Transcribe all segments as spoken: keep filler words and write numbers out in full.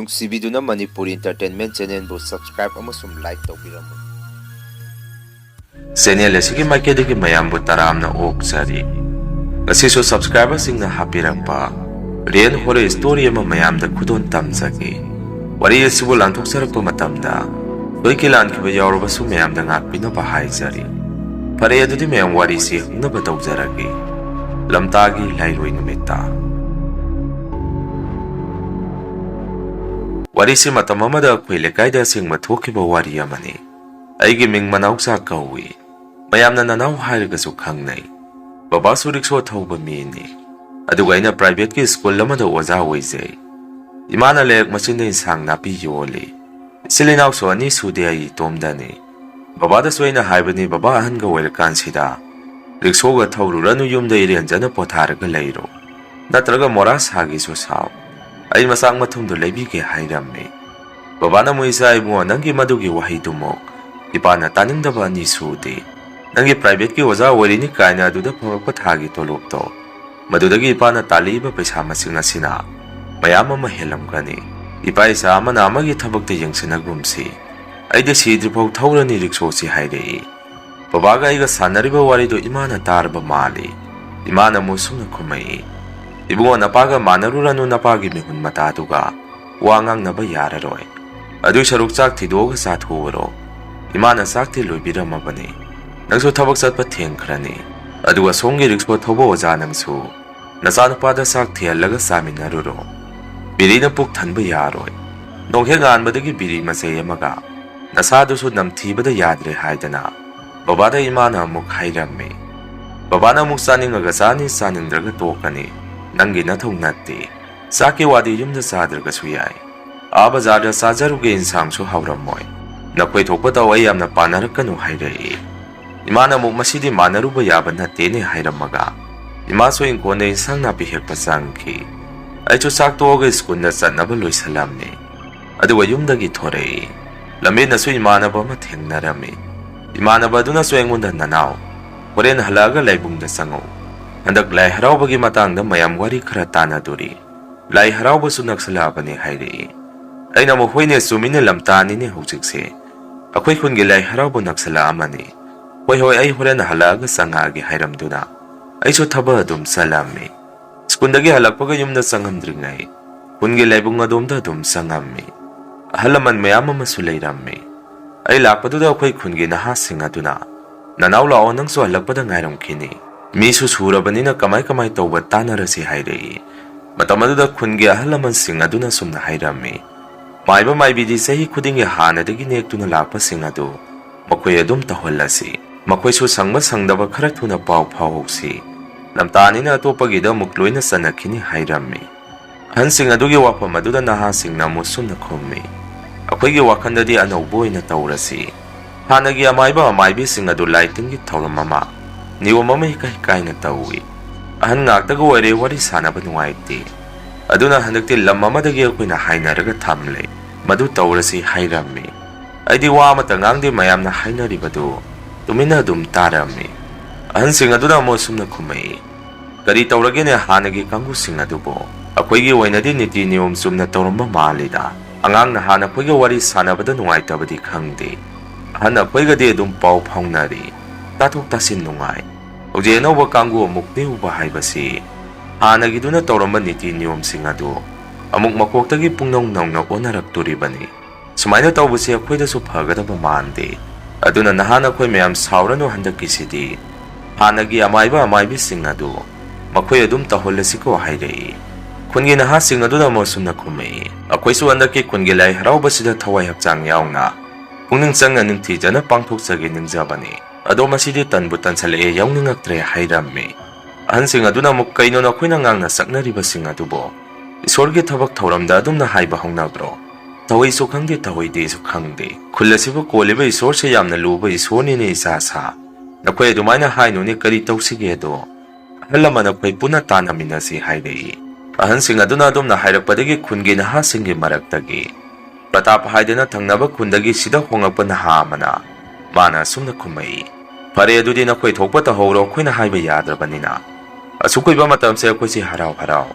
ꯅꯨꯡꯁꯤꯕꯤꯗꯨꯅ Manipuri Entertainment Channelꯕꯨ subscribe ꯑꯃꯁꯨꯡ like ꯇꯧꯕꯤꯔꯝꯃꯨ꯫ Channel ꯑꯁꯤꯒꯤ ꯃꯥꯏꯀꯩꯗꯒꯤ ꯃꯌꯥꯝꯕꯨ ꯇꯔꯥꯝꯅ ꯑꯣꯛꯆꯔꯤ꯫ ꯉꯁꯤꯁꯨ subscriberꯁꯤꯡꯅ ꯍꯥꯞꯄꯤꯔꯛꯄ real horror story ꯑꯃ ꯃꯌꯥꯝꯗ ꯈꯨꯗꯣꯜ ꯇꯝꯖꯒꯦ꯫ ꯋꯥꯔꯤ ꯑꯁꯤꯕꯨ ꯂꯥꯟꯊꯣꯛꯆꯔꯛꯄ ꯃꯇꯝꯗ ꯁꯣꯏꯈꯤ ꯂꯥꯟꯈꯤꯕ ꯌꯥꯎꯔꯕꯁꯨ ꯃꯌꯥꯝꯗ ꯉꯥꯛꯄꯤꯅꯕ ꯍꯥꯏꯖꯔꯤ꯫ ꯐꯔꯦ, ꯑꯗꯨꯗꯤ ꯃꯌꯥꯝ ꯋꯥꯔꯤꯁꯤ ꯍꯧꯅꯕ ꯇꯧꯖꯔꯒꯦ꯫ ꯂꯝꯇꯥꯒꯤ ꯂꯥꯏꯔꯣꯏ ꯅꯨꯃꯤꯠꯇ꯫ ꯋꯥꯔꯤꯁꯤ ꯃꯇꯝ ꯑꯃꯗ ꯑꯩꯈꯣꯏ ꯂꯩꯀꯥꯏꯗ ꯑꯁꯦꯡꯕ ꯊꯣꯛꯈꯤꯕ ꯋꯥꯔꯤ ꯑꯃꯅꯤ꯫ ꯑꯩꯒꯤ ꯃꯤꯡ ꯃꯅꯥꯎꯆꯥ ꯀꯧꯏ꯫ ꯃꯌꯥꯝꯅ ꯅꯅꯥꯎ ꯍꯥꯏꯔꯒꯁꯨ ꯈꯪꯅꯩ꯫ ꯕꯕꯥꯁꯨ ꯔꯤꯛꯁꯣ ꯊꯧꯕ ꯃꯤꯅꯤ꯫ ꯑꯗꯨꯒ ꯑꯩꯅ privateꯀꯤ school ꯑꯃꯗ ꯑꯣꯖꯥ ꯑꯣꯏꯖꯩ꯫ ꯏꯃꯥꯅ ꯂꯩꯔꯛ ꯃꯆꯤꯟꯗ ꯏꯟꯁꯥꯡ ꯅꯥꯄꯤ ꯌꯣꯜꯂꯤ꯫ ꯏꯆꯤꯜ ꯏꯅꯥꯎꯁꯨ ꯑꯅꯤ ꯁꯨꯗꯦ, ꯑꯩ ꯏꯇꯣꯝꯗꯅꯤ꯫ ꯕꯕꯥꯗꯁꯨ ꯑꯩꯅ ꯍꯥꯏꯕꯅꯤ, "ꯕꯕꯥ, ꯑꯍꯟꯒ ꯑꯣꯏꯔꯀꯥꯟꯁꯤꯗ ꯔꯤꯛꯁꯣꯒ ꯊꯧꯔꯨꯔꯅꯨ, ꯌꯨꯝꯗ ꯏꯔꯦꯟꯖꯅ ꯄꯣꯊꯥꯔꯒ ꯂꯩꯔꯣ꯫ ꯅꯠꯇ꯭ꯔꯒ ꯃꯣꯔꯥ ꯁꯥꯒꯦꯁꯨ ꯁꯥꯎ꯫ ꯑꯩ ꯃꯆꯥꯛ ꯃꯊꯨꯝꯗꯣ ꯂꯩꯕꯤꯒꯦ" ꯍꯥꯏꯔꯝꯃꯤ꯫ ꯕꯕꯥꯅ ꯑꯃꯨꯛ, "ꯏꯆꯥ ꯏꯕꯨꯡꯉꯣ, ꯅꯪꯒꯤ ꯃꯗꯨꯒꯤ ꯋꯥꯍꯩꯗꯨꯃꯨꯛ ꯏꯄꯥꯅ ꯇꯥꯅꯤꯡꯗꯕ ꯑꯅꯤ ꯁꯨꯗꯦ꯫ ꯅꯪꯒꯤ privateꯀꯤ ꯑꯣꯖꯥ ꯑꯣꯏꯔꯤꯅꯤ ꯀꯥꯏꯅ ꯑꯗꯨꯗ ꯐꯪꯂꯛꯄ ꯊꯥꯒꯤ ꯇꯣꯂꯣꯞꯇꯣ, ꯃꯗꯨꯗꯒꯤ ꯏꯄꯥꯅ ꯇꯥꯜꯂꯛꯏꯕ ꯄꯩꯁꯥ ꯃꯁꯤꯡ ꯑꯁꯤꯅ ꯃꯌꯥꯝ ꯑꯃ ꯍꯦꯜꯂꯝꯒꯅꯤ꯫ ꯏꯄꯥ ꯏꯆꯥ ꯑꯃꯅ ꯑꯃꯒꯤ ꯊꯕꯛꯇ ꯌꯦꯡꯁꯤꯟꯅꯒꯨꯝꯁꯤ꯫ ꯑꯩꯗꯤ ꯁꯤꯗ꯭ꯔꯤꯐꯥꯎ ꯊꯧꯔꯅꯤ ꯔꯤꯛꯁꯣꯁꯤ" ꯍꯥꯏꯔꯛꯏ꯫ ꯕꯕꯥꯒ ꯑꯩꯒ ꯁꯥꯟꯅꯔꯤꯕ ꯋꯥꯔꯤꯗꯨ ꯏꯃꯥꯅ ꯇꯥꯔꯕ ꯃꯥꯜꯂꯤ꯫ ꯏꯃꯥꯅ ꯑꯃꯨꯛ ꯁꯨꯝꯅ ꯈꯨꯝꯃꯛꯏ, "ꯏꯕꯨꯡꯉꯣ, ꯅꯄꯥꯒ ꯃꯥꯟꯅꯔꯨꯔꯅꯨ, ꯅꯄꯥꯒꯤ ꯃꯤꯍꯨꯟ ꯃꯇꯥꯗꯨꯒ ꯋꯥ ꯉꯥꯡꯅꯕ ꯌꯥꯔꯔꯣꯏ꯫ ꯑꯗꯨꯏ ꯁꯔꯨꯛ ꯆꯥꯛ ꯊꯤꯗꯣꯛꯑꯒ ꯆꯥꯊꯣꯛꯎꯔꯣ꯫ ꯏꯃꯥꯅ ꯆꯥꯛꯇꯤ ꯂꯣꯏꯕꯤꯔꯝꯃꯕꯅꯤ꯫ ꯅꯪꯁꯨ ꯊꯕꯛ ꯆꯠꯄ ꯊꯦꯡꯈ꯭ꯔꯅꯤ꯫ ꯑꯗꯨꯒ ꯁꯣꯝꯒꯤ ꯔꯤꯛꯁꯣ ꯊꯧꯕ ꯑꯣꯖꯥ ꯅꯪꯁꯨ ꯅꯆꯥꯅꯨꯄꯥꯗ ꯆꯥꯛ ꯊꯤꯍꯜꯂꯒ ꯆꯥꯃꯤꯟꯅꯔꯨꯔꯣ꯫ ꯕꯤꯔꯤꯅ ꯄꯨꯛ ꯊꯟꯕ ꯌꯥꯔꯣꯏ꯫ ꯅꯣꯡ ꯍꯦꯛ ꯉꯥꯟꯕꯗꯒꯤ ꯕꯤꯔꯤ ꯃꯆꯩ ꯑꯃꯒ ꯅꯁꯥꯗꯨꯁꯨ ꯅꯝꯊꯤꯕꯗ ꯌꯥꯗ꯭ꯔꯦ" ꯍꯥꯏꯗꯅ ꯕꯕꯥꯗ ꯏꯃꯥꯅ ꯑꯃꯨꯛ ꯍꯥꯏꯔꯝꯃꯤ꯫ ꯕꯕꯥꯅ ꯑꯃꯨꯛ, "ꯆꯥꯅꯤꯡꯉꯒ ꯆꯥꯅꯤ, ꯆꯥꯅꯤꯡꯗ꯭ꯔꯒ ꯇꯣꯛꯀꯅꯤ꯫ ꯅꯪꯒꯤ ꯅꯊꯧ ꯅꯠꯇꯦ꯫ ꯆꯥꯛꯀꯤ ꯋꯥꯗꯤ ꯌꯨꯝꯗ ꯆꯥꯗ꯭ꯔꯒꯁꯨ ꯌꯥꯏ꯫ ꯑꯥ ꯕꯖꯥꯔꯗ ꯆꯥꯖꯔꯨꯒꯦ, ꯏꯟꯁꯥꯡꯁꯨ ꯍꯥꯎꯔꯝꯃꯣꯏ꯫ ꯅꯈꯣꯏ ꯊꯣꯛꯄ ꯇꯧ, ꯑꯩ ꯌꯥꯝꯅ ꯄꯥꯅꯔꯛꯀꯅꯨ" ꯍꯥꯏꯔꯛꯏ꯫ ꯏꯃꯥꯅ ꯑꯃꯨꯛ, "ꯃꯁꯤꯗꯤ ꯃꯥꯟꯅꯔꯨꯕ ꯌꯥꯕ ꯅꯠꯇꯦꯅꯦ" ꯍꯥꯏꯔꯝꯃꯒ ꯏꯃꯥꯁꯨ ꯏꯪꯈꯣꯜꯗ ꯏꯟꯁꯥꯡ ꯅꯥꯄꯤ ꯍꯦꯛꯄ ꯆꯪꯈꯤ꯫ ꯑꯩꯁꯨ ꯆꯥꯛ ꯇꯣꯛꯑꯒ ꯁ꯭ꯀꯨꯜꯗ ꯆꯠꯅꯕ ꯂꯣꯏꯁꯤꯜꯂꯝꯃꯤ꯫ ꯑꯗꯨꯒ ꯌꯨꯝꯗꯒꯤ ꯊꯣꯔꯛꯏ꯫ ꯂꯝꯕꯦꯟꯗꯁꯨ ꯏꯃꯥꯟꯅꯕ ꯑꯃ ꯊꯦꯡꯅꯔꯝꯃꯤ꯫ ꯏꯃꯥꯟꯅꯕ ꯑꯗꯨꯅꯁꯨ ꯑꯩꯉꯣꯟꯗ, "ꯅꯅꯥꯎ, ꯍꯣꯔꯦꯟ ꯍꯜꯂꯛꯑꯒ ꯂꯥꯏꯕꯨꯡꯗ ꯆꯪꯉꯛꯎ꯫ ꯍꯟꯗꯛ ꯂꯥꯏ ꯍꯔꯥꯎꯕꯒꯤ ꯃꯇꯥꯡꯗ ꯃꯌꯥꯝ ꯋꯥꯔꯤ ꯈꯔ ꯇꯥꯟꯅꯗꯣꯔꯤ꯫ ꯂꯥꯏ ꯍꯔꯥꯎꯕꯁꯨ ꯅꯛꯁꯜꯂꯛꯑꯕꯅꯤ" ꯍꯥꯏꯔꯛꯏ꯫ ꯑꯩꯅ ꯑꯃꯨꯛ, "ꯍꯣꯏꯅꯦ, ꯆꯨꯝꯃꯤꯅꯦ, ꯂꯝꯇꯥꯅꯤꯅꯦ ꯍꯧꯖꯤꯛꯁꯦ꯫ ꯑꯩꯈꯣꯏ ꯈꯨꯟꯒꯤ ꯂꯥꯏ ꯍꯔꯥꯎꯕ ꯅꯛꯁꯜꯂꯛꯑꯃꯅꯤ꯫ ꯍꯣꯏ, ꯍꯣꯏ, ꯑꯩ ꯍꯣꯔꯦꯟ ꯍꯜꯂꯛꯑꯒ ꯆꯪꯉꯛꯑꯒꯦ" ꯍꯥꯏꯔꯝꯗꯨꯅ ꯑꯩꯁꯨ ꯊꯕꯛ ꯑꯗꯨꯝ ꯆꯠꯂꯝꯃꯤ꯫ ꯁ꯭ꯀꯨꯜꯗꯒꯤ ꯍꯜꯂꯛꯄꯒ ꯌꯨꯝꯗ ꯆꯪꯉꯝꯗ꯭ꯔꯤꯉꯩ ꯈꯨꯟꯒꯤ ꯂꯥꯏꯕꯨꯡ ꯑꯗꯣꯝꯗ ꯑꯗꯨꯝ ꯆꯪꯉꯝꯃꯤ꯫ ꯑꯍꯜ ꯂꯃꯟ ꯃꯌꯥꯝ ꯑꯃꯁꯨ ꯂꯩꯔꯝꯃꯤ꯫ ꯑꯩ ꯂꯥꯛꯄꯗꯨꯗ ꯑꯩꯈꯣꯏ ꯈꯨꯟꯒꯤ ꯅꯍꯥꯁꯤꯡ ꯑꯗꯨꯅ, "ꯅꯅꯥꯎ ꯂꯥꯛꯑꯣ, ꯅꯪꯁꯨ ꯍꯜꯂꯛꯄꯗ ꯉꯥꯏꯔꯝꯈꯤꯅꯤ꯫ ꯃꯤꯁꯨ ꯁꯨꯔꯕꯅꯤꯅ ꯀꯃꯥꯏ ꯀꯃꯥꯏ ꯇꯧꯕ ꯇꯥꯟꯅꯔꯁꯤ" ꯍꯥꯏꯔꯛꯏ꯫ ꯃꯇꯝ ꯑꯗꯨꯗ ꯈꯨꯟꯒꯤ ꯑꯍꯜ ꯂꯃꯟꯁꯤꯡ ꯑꯗꯨꯅ ꯁꯨꯝꯅ ꯍꯥꯏꯔꯝꯃꯤ, "ꯃꯥꯏꯕ ꯃꯥꯏꯕꯤꯗꯤ ꯆꯍꯤ ꯈꯨꯗꯤꯡꯒꯤ ꯍꯥꯟꯅꯗꯒꯤ ꯅꯦꯛꯇꯨꯅ ꯂꯥꯛꯄꯁꯤꯡ ꯑꯗꯨ ꯃꯈꯣꯏ ꯑꯗꯨꯝ ꯇꯧꯍꯜꯂꯁꯤ꯫ ꯃꯈꯣꯏꯁꯨ ꯁꯪꯕ ꯁꯪꯗꯕ ꯈꯔ ꯊꯨꯅ ꯄꯥꯎ ꯐꯥꯎꯍꯧꯁꯤ꯫ ꯂꯝꯇꯥꯅꯤꯅ ꯑꯇꯣꯞꯄꯒꯤꯗ ꯑꯃꯨꯛ ꯂꯣꯏꯅ ꯆꯟꯅꯈꯤꯅꯤ" ꯍꯥꯏꯔꯝꯃꯤ꯫ ꯑꯍꯟꯁꯤꯡ ꯑꯗꯨꯒꯤ ꯋꯥꯐꯝ ꯑꯗꯨꯗ ꯅꯍꯥꯁꯤꯡꯅ ꯑꯃꯨꯛ ꯁꯨꯝꯅ ꯈꯨꯝꯃꯤ, "ꯑꯩꯈꯣꯏꯒꯤ ꯋꯥꯈꯜꯗꯗꯤ ꯑꯅꯧꯕ ꯑꯣꯏꯅ ꯇꯧꯔꯁꯤ꯫ ꯍꯥꯟꯅꯒꯤ ꯑꯃꯥꯏꯕ ꯑꯃꯥꯏꯕꯤꯁꯤꯡ ꯑꯗꯨ ꯂꯥꯏ ꯇꯤꯟꯒꯤ ꯊꯧꯔꯝ ꯑꯃ, ꯅꯤꯌꯣꯝ ꯑꯃ ꯏꯀꯥꯏ ꯀꯥꯏꯅ ꯇꯧꯏ꯫ ꯑꯍꯟ ꯉꯥꯛꯇꯒ ꯑꯣꯏꯔꯦ, ꯋꯥꯔꯤ ꯁꯥꯟꯅꯕ ꯅꯨꯡꯉꯥꯏꯇꯦ꯫ ꯑꯗꯨꯅ ꯍꯟꯗꯛꯇꯤ ꯂꯝ ꯑꯃꯗꯒꯤ ꯑꯩꯈꯣꯏꯅ ꯍꯥꯏꯅꯔꯒ ꯊꯝꯂꯦ, ꯃꯗꯨ ꯇꯧꯔꯁꯤ" ꯍꯥꯏꯔꯝꯃꯤ꯫ ꯑꯩꯗꯤ ꯋꯥ ꯑꯃꯠꯇ ꯉꯥꯡꯗꯦ, ꯃꯌꯥꯝꯅ ꯍꯥꯏꯅꯔꯤꯕꯗꯨ ꯇꯨꯃꯤꯟꯅ ꯑꯗꯨꯝ ꯇꯥꯔꯝꯃꯤ꯫ ꯑꯍꯟꯁꯤꯡ ꯑꯗꯨꯅ ꯑꯃꯨꯛ ꯑꯁꯨꯝꯅ ꯈꯨꯝꯃꯛꯏ, "ꯀꯔꯤ ꯇꯧꯔꯒꯦꯅꯦ ꯍꯥꯟꯅꯒꯤ ꯀꯥꯡꯕꯨꯁꯤꯡ ꯑꯗꯨꯕꯨ? ꯑꯩꯈꯣꯏꯒꯤ ꯑꯣꯏꯅꯗꯤ ꯅꯤꯇꯤ ꯅꯤꯌꯣꯝ ꯆꯨꯝꯅ ꯇꯧꯔꯝꯕ ꯃꯥꯜꯂꯤꯗ꯫ ꯑꯉꯥꯡ ꯅꯍꯥꯟ ꯑꯩꯈꯣꯏꯒ ꯋꯥꯔꯤ ꯁꯥꯟꯅꯕꯗ ꯅꯨꯡꯉꯥꯏꯇꯕꯗꯤ ꯈꯪꯗꯦ꯫ ꯑꯍꯟ ꯑꯩꯈꯣꯏꯒꯗꯤ ꯑꯗꯨꯝ ꯄꯥꯎ ꯐꯥꯎꯅꯔꯤ꯫ ꯇꯥꯊꯣꯛ ꯇꯥꯁꯤꯟ ꯅꯨꯡꯉꯥꯏ꯫ ꯍꯧꯖꯤꯛ ꯑꯅꯧꯕ ꯀꯥꯡꯕꯨ ꯑꯃꯨꯛ ꯅꯦꯛꯎꯕ ꯍꯥꯏꯕꯁꯤ ꯍꯥꯟꯅꯒꯤꯗꯨꯅ ꯇꯧꯔꯝꯕ ꯅꯤꯇꯤ ꯅꯤꯌꯣꯝꯁꯤꯡ ꯑꯗꯨ ꯑꯃꯨꯛ ꯃꯀꯣꯛꯇꯒꯤ ꯄꯨꯡꯅꯧ ꯅꯧꯅ ꯑꯣꯟꯅꯔꯛꯇꯣꯔꯤꯕꯅꯤ꯫ ꯁꯨꯃꯥꯏꯅ ꯇꯧꯕꯁꯤ ꯑꯩꯈꯣꯏꯗꯁꯨ ꯐꯒꯗꯕ ꯃꯥꯟꯗꯦ꯫ ꯑꯗꯨꯅ ꯅꯍꯥꯟ ꯑꯩꯈꯣꯏ ꯃꯌꯥꯝ ꯁꯥꯎꯔꯅꯨ, ꯍꯟꯗꯛꯀꯤꯁꯤꯗꯤ ꯍꯥꯟꯅꯒꯤ ꯑꯃꯥꯏꯕ ꯑꯃꯥꯏꯕꯤꯁꯤꯡ ꯑꯗꯨ ꯃꯈꯣꯏ ꯑꯗꯨꯝ ꯇꯧꯍꯜꯂꯁꯤꯀꯣ" ꯍꯥꯏꯔꯛꯏ꯫ ꯈꯨꯟꯒꯤ ꯅꯍꯥꯁꯤꯡ ꯑꯗꯨꯅ ꯑꯃꯨꯛ ꯑꯁꯨꯝꯅ ꯈꯨꯝꯃꯛꯏ, "ꯑꯩꯈꯣꯏꯁꯨ ꯍꯟꯗꯛꯀꯤ ꯈꯨꯟꯒꯤ ꯂꯥꯏ ꯍꯔꯥꯎꯕꯁꯤꯗ ꯊꯋꯥꯏ ꯍꯛꯆꯥꯡ ꯌꯥꯎꯅ ꯄꯨꯛꯅꯤꯡ ꯆꯪꯅ ꯅꯤꯡꯊꯤꯖꯅ ꯄꯥꯡꯊꯣꯛꯆꯒꯦ ꯅꯤꯡꯖꯕꯅꯤ꯫ ꯑꯗꯣ ꯃꯁꯤꯗꯤ ꯇꯟꯕꯨ ꯇꯟꯁꯜꯂꯛꯑꯦ, ꯌꯥꯎꯅꯤꯡꯉꯛꯇ꯭ꯔꯦ" ꯍꯥꯏꯔꯝꯃꯤ꯫ ꯑꯍꯟꯁꯤꯡ ꯑꯗꯨꯅ ꯑꯃꯨꯛ, "ꯀꯩꯅꯣ ꯅꯈꯣꯏꯅ ꯉꯥꯡꯅ ꯁꯛꯅꯔꯤꯕꯁꯤꯡ ꯑꯗꯨꯕꯨ? ꯏꯁꯣꯔꯒꯤ ꯊꯕꯛ ꯊꯧꯔꯝꯗ ꯑꯗꯨꯝꯅ ꯍꯥꯏꯕ ꯍꯧꯅꯕ꯭ꯔꯣ? ꯇꯧꯏꯁꯨ ꯈꯪꯗꯦ, ꯇꯧꯏꯗꯦꯁꯨ ꯈꯪꯗꯦ꯫ ꯈꯨꯜ ꯑꯁꯤꯕꯨ ꯀꯣꯜꯂꯤꯕ ꯏꯁꯣꯔꯁꯦ ꯌꯥꯝꯅ ꯂꯨꯕ ꯏꯁꯣꯔꯅꯤꯅꯦ ꯏꯆꯥ ꯁꯥ꯫ ꯅꯈꯣꯏ ꯑꯗꯨꯃꯥꯏꯅ ꯍꯥꯏꯅꯨꯅꯦ, ꯀꯔꯤ ꯇꯧꯁꯤꯒꯦꯗꯣ? ꯑꯍꯜ ꯂꯃꯟ ꯑꯩꯈꯣꯏ ꯄꯨꯟꯅ ꯇꯥꯟꯅꯃꯤꯟꯅꯁꯤ" ꯍꯥꯏꯔꯛꯏ꯫ ꯑꯍꯟꯁꯤꯡ ꯑꯗꯨꯅ ꯑꯗꯨꯝꯅ ꯍꯥꯏꯔꯛꯄꯗꯒꯤ ꯈꯨꯟꯒꯤ ꯅꯍꯥꯁꯤꯡꯒꯤ ꯃꯔꯛꯇꯒꯤ ꯄ꯭ꯔꯇꯥꯞ ꯍꯥꯏꯗꯅ ꯊꯪꯅꯕ ꯈꯨꯟꯗꯒꯤ ꯁꯤꯗ ꯍꯣꯡꯂꯛꯄ ꯅꯍꯥ ꯑꯃꯅ ꯃꯥꯅ ꯑꯁꯨꯝꯅ ꯈꯨꯝꯃꯛꯏ, "ꯐꯔꯦ, ꯑꯗꯨꯗꯤ ꯅꯈꯣꯏ ꯊꯣꯛꯄ ꯇꯧꯍꯧꯔꯣ, ꯑꯩꯈꯣꯏꯅ ꯍꯥꯏꯕ ꯌꯥꯗ꯭ꯔꯕꯅꯤꯅ꯫ ꯑꯁꯨꯛ ꯀꯨꯏꯕ ꯃꯇꯝꯁꯦ ꯑꯩꯈꯣꯏꯁꯦ ꯍꯔꯥꯎ ꯍꯔꯥꯎ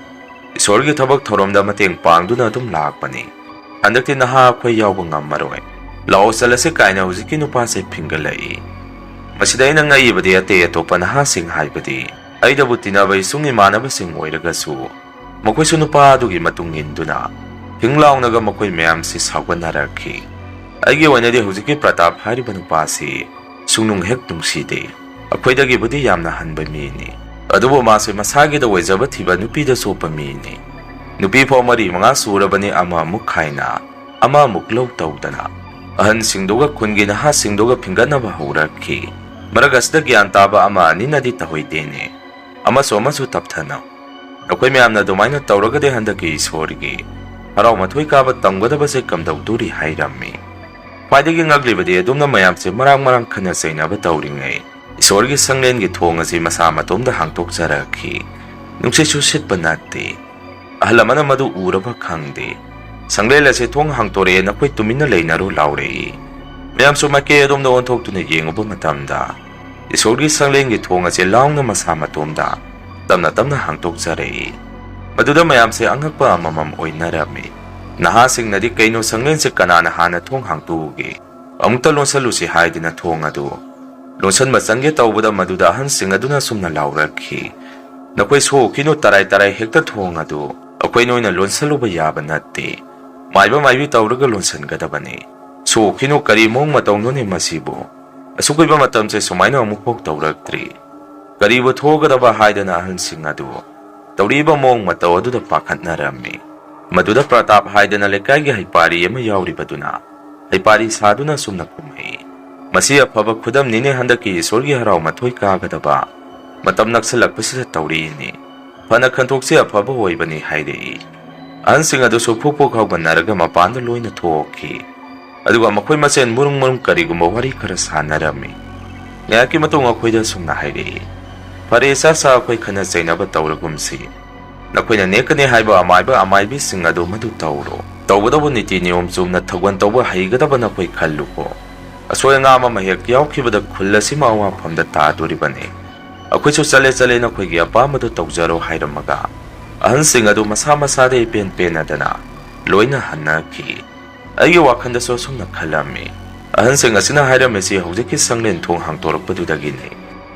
ꯏꯁꯣꯔꯒꯤ ꯊꯕꯛ ꯊꯧꯔꯝꯗ ꯃꯇꯦꯡ ꯄꯥꯡꯗꯨꯅ ꯑꯗꯨꯝ ꯂꯥꯛꯄꯅꯤ꯫ ꯍꯟꯗꯛꯇꯤ ꯅꯍꯥ ꯑꯩꯈꯣꯏ ꯌꯥꯎꯕ ꯉꯝꯃꯔꯣꯏ꯫ ꯂꯥꯛꯑꯣ ꯆꯠꯂꯁꯤ ꯀꯥꯏꯅ ꯍꯧꯖꯤꯛꯀꯤ ꯅꯨꯄꯥꯁꯦ ꯐꯤꯡꯒꯠꯂꯛꯏ꯫ ꯃꯁꯤꯗ ꯑꯩꯅ ꯉꯛꯏꯕꯗꯤ ꯑꯇꯩ ꯑꯇꯣꯞꯄ ꯅꯍꯥꯁꯤꯡ ꯍꯥꯏꯕꯗꯤ ꯑꯩꯗꯕꯨ ꯇꯤꯟꯅꯕ ꯏꯁꯨꯡ ꯏꯃꯥꯟꯅꯕꯁꯤꯡ ꯑꯣꯏꯔꯒꯁꯨ ꯃꯈꯣꯏꯁꯨ ꯅꯨꯄꯥ ꯑꯗꯨꯒꯤ ꯃꯇꯨꯡ ꯏꯟꯗꯨꯅ ꯐꯤꯡ ꯂꯥꯎꯅꯒ ꯃꯈꯣꯏ ꯃꯌꯥꯝꯁꯤ ꯁꯥꯎꯒꯠꯅꯔꯛꯈꯤ꯫ ꯑꯩꯒꯤ ꯑꯣꯏꯅꯗꯤ ꯍꯧꯖꯤꯛꯀꯤ ꯄ꯭ꯔꯇꯥꯞ ꯍꯥꯏꯔꯤꯕ ꯅꯨꯄꯥꯁꯤ ꯁꯨꯡꯅꯨꯡ ꯍꯦꯛ ꯅꯨꯡꯁꯤꯗꯦ꯫ ꯑꯩꯈꯣꯏꯗꯒꯤꯕꯨꯗꯤ ꯌꯥꯝꯅ ꯍꯟꯕ ꯃꯤꯅꯤ꯫ ꯑꯗꯨꯕꯨ ꯃꯥꯁꯦ ꯃꯁꯥꯒꯤꯗ ꯑꯣꯏꯖꯕ ꯊꯤꯕ ꯅꯨꯄꯤꯗ ꯆꯣꯞꯄ ꯃꯤꯅꯤ꯫ ꯅꯨꯄꯤ ꯐꯥꯎ ꯃꯔꯤ ꯃꯉꯥ ꯁꯨꯔꯕꯅꯤ, ꯑꯃ ꯑꯃꯨꯛ ꯈꯥꯏꯅ, ꯑꯃ ꯑꯃꯨꯛ ꯂꯧ ꯇꯧꯗꯅ ꯑꯍꯟꯁꯤꯡꯗꯨꯒ ꯈꯨꯟꯒꯤ ꯅꯍꯥꯁꯤꯡꯗꯨꯒ ꯐꯤꯡꯒꯠꯅꯕ ꯍꯧꯔꯛꯈꯤ꯫ ꯃꯔꯛ ꯑꯁꯤꯗ ꯒ꯭ꯌꯥꯟ ꯇꯥꯕ ꯑꯃ ꯑꯅꯤꯅꯗꯤ ꯇꯧꯍꯩꯗꯦꯅꯦ꯫ ꯑꯃꯁꯨ ꯑꯃꯁꯨ ꯇꯞꯊꯅꯧ꯫ ꯅꯈꯣꯏ ꯃꯌꯥꯝꯅ ꯑꯗꯨꯃꯥꯏꯅ ꯇꯧꯔꯒꯗꯤ ꯍꯟꯗꯛꯀꯤ ꯏꯁꯣꯔꯒꯤ ꯍꯔꯥꯎ ꯃꯊꯣꯏ ꯀꯥꯕ ꯇꯝꯒꯗꯕꯁꯦ ꯀꯝꯗꯧꯗꯣꯔꯤ ꯍꯥꯏꯔꯝꯃꯤ꯫ ꯈ꯭ꯋꯥꯏꯗꯒꯤ ꯉꯛꯂꯤꯕꯗꯤ ꯑꯗꯨꯝꯅ ꯃꯌꯥꯝꯁꯦ ꯃꯔꯥꯡ ꯃꯔꯥꯡ ꯈꯠꯅ ꯆꯩꯅꯕ ꯇꯧꯔꯤꯉꯩ ꯏꯁꯣꯔꯒꯤ ꯁꯪꯂꯦꯟꯒꯤ ꯊꯣꯡ ꯑꯁꯤ ꯃꯁꯥ ꯃꯇꯣꯝꯗ ꯍꯥꯡꯗꯣꯛꯆꯔꯛꯈꯤ꯫ ꯅꯨꯡꯁꯤꯠꯁꯨ ꯁꯤꯠꯄ ꯅꯠꯇꯦ꯫ ꯑꯍꯜ ꯑꯃꯅ ꯃꯗꯨ ꯎꯔꯕ ꯈꯪꯗꯦ꯫ "ꯁꯪꯂꯦꯟ ꯑꯁꯤ ꯊꯣꯡ ꯍꯥꯡꯇꯣꯔꯛꯑꯦ, ꯅꯈꯣꯏ ꯇꯨꯃꯤꯟꯅ ꯂꯩꯅꯔꯨ" ꯂꯥꯎꯔꯛꯏ꯫ ꯃꯌꯥꯝꯁꯨ ꯃꯥꯏꯀꯩ ꯑꯗꯣꯝꯗ ꯑꯣꯟꯊꯣꯛꯇꯨꯅ ꯌꯦꯡꯉꯨꯕ ꯃꯇꯝꯗ ꯏꯁꯣꯔꯒꯤ ꯁꯪꯂꯦꯟꯒꯤ ꯊꯣꯡ ꯑꯁꯤ ꯂꯥꯎꯅ ꯃꯁꯥ ꯃꯇꯣꯝꯗ ꯇꯞꯅ ꯇꯞꯅ ꯍꯥꯡꯗꯣꯛꯆꯔꯛꯏ꯫ ꯃꯗꯨꯗ ꯃꯌꯥꯝꯁꯦ ꯑꯉꯛꯄ ꯑꯃꯃꯝ ꯑꯣꯏꯅꯔꯝꯃꯤ꯫ ꯅꯍꯥꯁꯤꯡꯅꯗꯤ "ꯀꯩꯅꯣ, ꯁꯪꯂꯦꯟꯁꯦ ꯀꯅꯥꯅ ꯍꯥꯟꯅ ꯊꯣꯡ ꯍꯥꯡꯇꯣꯛꯎꯒꯦ? ꯑꯃꯨꯛꯇ ꯂꯣꯟꯁꯜꯂꯨꯁꯤ" ꯍꯥꯏꯗꯨꯅ ꯊꯣꯡ ꯑꯗꯨ ꯂꯣꯟꯁꯟꯕ ꯆꯪꯒꯦ ꯇꯧꯕꯗ ꯃꯗꯨꯗ ꯑꯍꯟꯁꯤꯡ ꯑꯗꯨꯅ ꯑꯁꯨꯝꯅ ꯂꯥꯎꯔꯛꯈꯤ, "ꯅꯈꯣꯏ ꯁꯣꯛꯈꯤꯅꯨ, ꯇꯔꯥꯏ ꯇꯔꯥꯏ ꯍꯦꯛꯇ ꯊꯣꯡ ꯑꯗꯨ ꯑꯩꯈꯣꯏ ꯅꯣꯏꯅ ꯂꯣꯟꯁꯜꯂꯨꯕ ꯌꯥꯕ ꯅꯠꯇꯦ꯫ ꯃꯥꯏꯕ ꯃꯥꯏꯕꯤ ꯇꯧꯔꯒ ꯂꯣꯟꯁꯟꯒꯗꯕꯅꯤ꯫ ꯁꯣꯛꯈꯤꯅꯨ, ꯀꯔꯤ ꯃꯑꯣꯡ ꯃꯇꯧꯅꯣꯅꯦ ꯃꯁꯤꯕꯨ? ꯑꯁꯨꯛ ꯀꯨꯏꯕ ꯃꯇꯝꯁꯦ ꯁꯨꯃꯥꯏꯅ ꯑꯃꯨꯛꯐꯥꯎ ꯇꯧꯔꯛꯇ꯭ꯔꯤ꯫ ꯀꯔꯤꯕꯨ ꯊꯣꯛꯀꯗꯕ?" ꯍꯥꯏꯗꯅ ꯑꯍꯜꯁꯤꯡ ꯑꯗꯨ ꯇꯧꯔꯤꯕ ꯃꯑꯣꯡ ꯃꯇꯧ ꯑꯗꯨꯗ ꯄꯥꯈꯠꯅꯔꯝꯃꯤ꯫ ꯃꯗꯨꯗ ꯄ꯭ꯔꯇꯥꯞ ꯍꯥꯏꯗꯅ ꯂꯩꯀꯥꯏꯒꯤ ꯍꯩꯄꯥꯔꯤ ꯑꯃ ꯌꯥꯎꯔꯤꯕꯗꯨꯅ ꯍꯩꯄꯥꯔꯤ ꯁꯥꯗꯨꯅ ꯑꯁꯨꯝꯅ ꯈꯨꯝꯃꯛꯏ, "ꯃꯁꯤ ꯑꯐꯕ ꯈꯨꯗꯝꯅꯤꯅꯦ, ꯍꯟꯗꯛꯀꯤ ꯏꯁꯣꯔꯒꯤ ꯍꯔꯥꯎ ꯃꯊꯣꯏ ꯀꯥꯒꯗꯕ ꯃꯇꯝ ꯅꯛꯁꯜꯂꯛꯄꯁꯤꯗ ꯇꯧꯔꯤꯅꯤ꯫ ꯐꯅ ꯈꯟꯊꯣꯛꯁꯤ, ꯑꯐꯕ ꯑꯣꯏꯕꯅꯤ" ꯍꯥꯏꯔꯛꯏ꯫ ꯑꯍꯟꯁꯤꯡ ꯑꯗꯨꯁꯨ ꯐꯨꯛ ꯐꯨꯛ ꯍꯧꯒꯠꯅꯔꯒ ꯃꯄꯥꯟꯗ ꯂꯣꯏꯅ ꯊꯣꯛꯈꯤ꯫ ꯑꯗꯨꯒ ꯃꯈꯣꯏ ꯃꯁꯦꯟ ꯃꯨꯔꯨꯡ ꯃꯨꯔꯨꯡ ꯀꯔꯤꯒꯨꯝꯕ ꯋꯥꯔꯤ ꯈꯔ ꯁꯥꯟꯅꯔꯝꯃꯤ꯫ ꯉꯥꯏꯍꯥꯛꯀꯤ ꯃꯇꯨꯡ ꯑꯩꯈꯣꯏꯗ ꯑꯁꯨꯝꯅ ꯍꯥꯏꯔꯛꯏ, "ꯐꯔꯦ, ꯁꯥ ꯁꯥ ꯑꯩꯈꯣꯏ ꯈꯠꯅ ꯆꯩꯅꯕ ꯇꯧꯔꯒꯨꯝꯁꯤ꯫ ꯅꯈꯣꯏꯅ ꯅꯦꯛꯀꯅꯤ ꯍꯥꯏꯕ ꯑꯃꯥꯏꯕ ꯑꯃꯥꯏꯕꯤꯁꯤꯡ ꯑꯗꯨ ꯃꯗꯨ ꯇꯧꯔꯣ꯫ ꯇꯧꯕꯇꯕꯨ ꯅꯤꯇꯤ ꯅꯤꯌꯣꯝ ꯆꯨꯝꯅ ꯊꯧꯒꯜ ꯇꯧꯕ ꯍꯩꯒꯗꯕ ꯅꯈꯣꯏ ꯈꯜꯂꯨꯀꯣ꯫ ꯑꯁꯣꯏ ꯑꯉꯥꯝ ꯑꯃ ꯍꯦꯛ ꯌꯥꯎꯈꯤꯕꯗ ꯈꯨꯜ ꯑꯁꯤꯃꯛ ꯑꯋꯥꯐꯝꯗ ꯇꯥꯗꯣꯔꯤꯕꯅꯤ꯫ ꯑꯩꯈꯣꯏꯁꯨ ꯆꯠꯂꯦ ꯆꯠꯂꯦ, ꯅꯈꯣꯏꯒꯤ ꯑꯄꯥꯝꯕꯗꯨ ꯇꯧꯖꯔꯣ" ꯍꯥꯏꯔꯝꯃꯒ ꯑꯍꯟꯁꯤꯡ ꯑꯗꯨ ꯃꯁꯥ ꯃꯁꯥꯗ ꯏꯄꯦꯟ ꯄꯦꯟꯅꯗꯅ ꯂꯣꯏꯅ ꯍꯟꯅꯈꯤ꯫ ꯑꯩꯒꯤ ꯋꯥꯈꯜꯗꯁꯨ ꯑꯁꯨꯝꯅ ꯈꯜꯂꯝꯃꯤ, "ꯑꯍꯟꯁꯤꯡ ꯑꯁꯤꯅ ꯍꯥꯏꯔꯝꯃꯤꯁꯤ ꯍꯧꯖꯤꯛꯀꯤ ꯁꯪꯂꯦꯟ ꯊꯣꯡ ꯍꯥꯡꯗꯣꯔꯛꯄꯗꯨꯗꯒꯤꯅꯤ꯫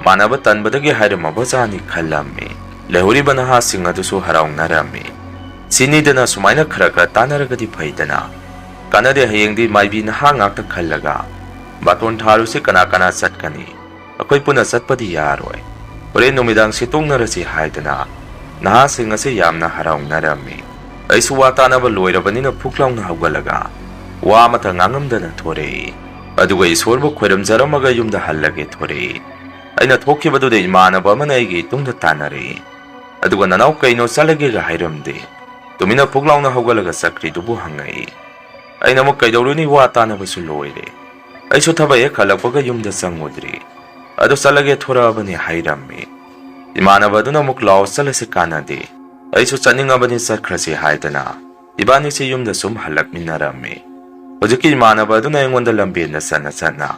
ꯃꯥꯟꯅꯕ ꯇꯟꯕꯗꯒꯤ ꯍꯥꯏꯔꯝꯃꯕꯖꯥꯠꯅꯤ" ꯈꯜꯂꯝꯃꯤ꯫ ꯂꯩꯍꯧꯔꯤꯕ ꯅꯍꯥꯁꯤꯡ ꯑꯗꯨꯁꯨ ꯍꯔꯥꯎꯅꯔꯝꯃꯤ꯫ ꯁꯤꯅꯤꯗꯅ ꯁꯨꯃꯥꯏꯅ ꯈꯔ ꯈꯔ ꯇꯥꯟꯅꯔꯒꯗꯤ ꯐꯩꯗꯅ꯫ ꯀꯥꯟꯅꯗꯦ, ꯍꯌꯦꯡꯗꯤ ꯃꯥꯏꯕꯤ ꯅꯍꯥ ꯉꯥꯛꯇ ꯈꯜꯂꯒ ꯕꯥꯇꯣꯟ ꯊꯥꯔꯨꯁꯤ, ꯀꯅꯥ ꯀꯅꯥ ꯆꯠꯀꯅꯤ? ꯑꯩꯈꯣꯏ ꯄꯨꯟꯅ ꯆꯠꯄꯗꯤ ꯌꯥꯔꯣꯏ꯫ ꯍꯣꯔꯦꯟ ꯅꯨꯃꯤꯗꯥꯡ ꯁꯤꯠꯇꯣꯛꯅꯔꯁꯤ ꯍꯥꯏꯗꯅ ꯅꯍꯥꯁꯤꯡ ꯑꯁꯤ ꯌꯥꯝꯅ ꯍꯔꯥꯎꯅꯔꯝꯃꯤ꯫ ꯑꯩꯁꯨ ꯋꯥ ꯇꯥꯅꯕ ꯂꯣꯏꯔꯕꯅꯤꯅ ꯐꯨꯛ ꯂꯥꯎꯅ ꯍꯧꯒꯠꯂꯒ ꯋꯥ ꯑꯃꯇ ꯉꯥꯡꯉꯝꯗꯅ ꯊꯣꯔꯛꯏ꯫ ꯑꯗꯨꯒ ꯏꯁꯣꯔꯕꯨ ꯈꯣꯏꯔꯝꯖꯔꯝꯃꯒ ꯌꯨꯝꯗ ꯍꯜꯂꯒꯦ ꯊꯣꯔꯛꯏ꯫ ꯑꯩꯅ ꯊꯣꯛꯈꯤꯕꯗꯨꯗ ꯏꯃꯥꯟꯅꯕ ꯑꯃꯅ ꯑꯩꯒꯤ ꯏꯇꯨꯡꯗ ꯇꯥꯟꯅꯔꯛꯏ꯫ ꯑꯗꯨꯒ "ꯅꯅꯥꯎ ꯀꯩꯅꯣ ꯆꯠꯂꯒꯦꯒ ꯍꯥꯏꯔꯝꯗꯦ, ꯇꯨꯃꯤꯟꯅ ꯐꯨꯛ ꯂꯥꯎꯅ ꯍꯧꯒꯠꯂꯒ ꯆꯠꯈ꯭ꯔꯤꯗꯨꯕꯨ?" ꯍꯪꯉꯛꯏ꯫ ꯑꯩꯅ ꯑꯃꯨꯛ "ꯀꯩꯗꯧꯔꯨꯅꯤ, ꯋꯥ ꯇꯥꯅꯕꯁꯨ ꯂꯣꯏꯔꯦ꯫ ꯑꯩꯁꯨ ꯊꯕꯛ ꯍꯦꯛ ꯍꯜꯂꯛꯄꯒ ꯌꯨꯝꯗ ꯆꯪꯉꯨꯗ꯭ꯔꯤ꯫ ꯑꯗꯨ ꯆꯠꯂꯒꯦ ꯊꯣꯔꯛꯑꯕꯅꯤ" ꯍꯥꯏꯔꯝꯃꯤ꯫ ꯏꯃꯥꯟꯅꯕ ꯑꯗꯨꯅ ꯑꯃꯨꯛ "ꯂꯥꯛꯑꯣ, ꯆꯠꯂꯁꯤ, ꯀꯥꯟꯅꯗꯦ꯫ ꯑꯩꯁꯨ ꯆꯠꯅꯤꯡꯉꯕꯅꯤ, ꯆꯠꯈ꯭ꯔꯁꯤ" ꯍꯥꯏꯗꯅ ꯏꯕꯥꯅꯤꯁꯤ ꯌꯨꯝꯗ ꯁꯨꯝ ꯍꯜꯂꯛꯃꯤꯟꯅꯔꯝꯃꯤ꯫ ꯍꯧꯖꯤꯛꯀꯤ ꯏꯃꯥꯟꯅꯕ ꯑꯗꯨꯅ ꯑꯩꯉꯣꯟꯗ ꯂꯝꯕꯦꯟꯗ ꯆꯠꯅ ꯆꯠꯅ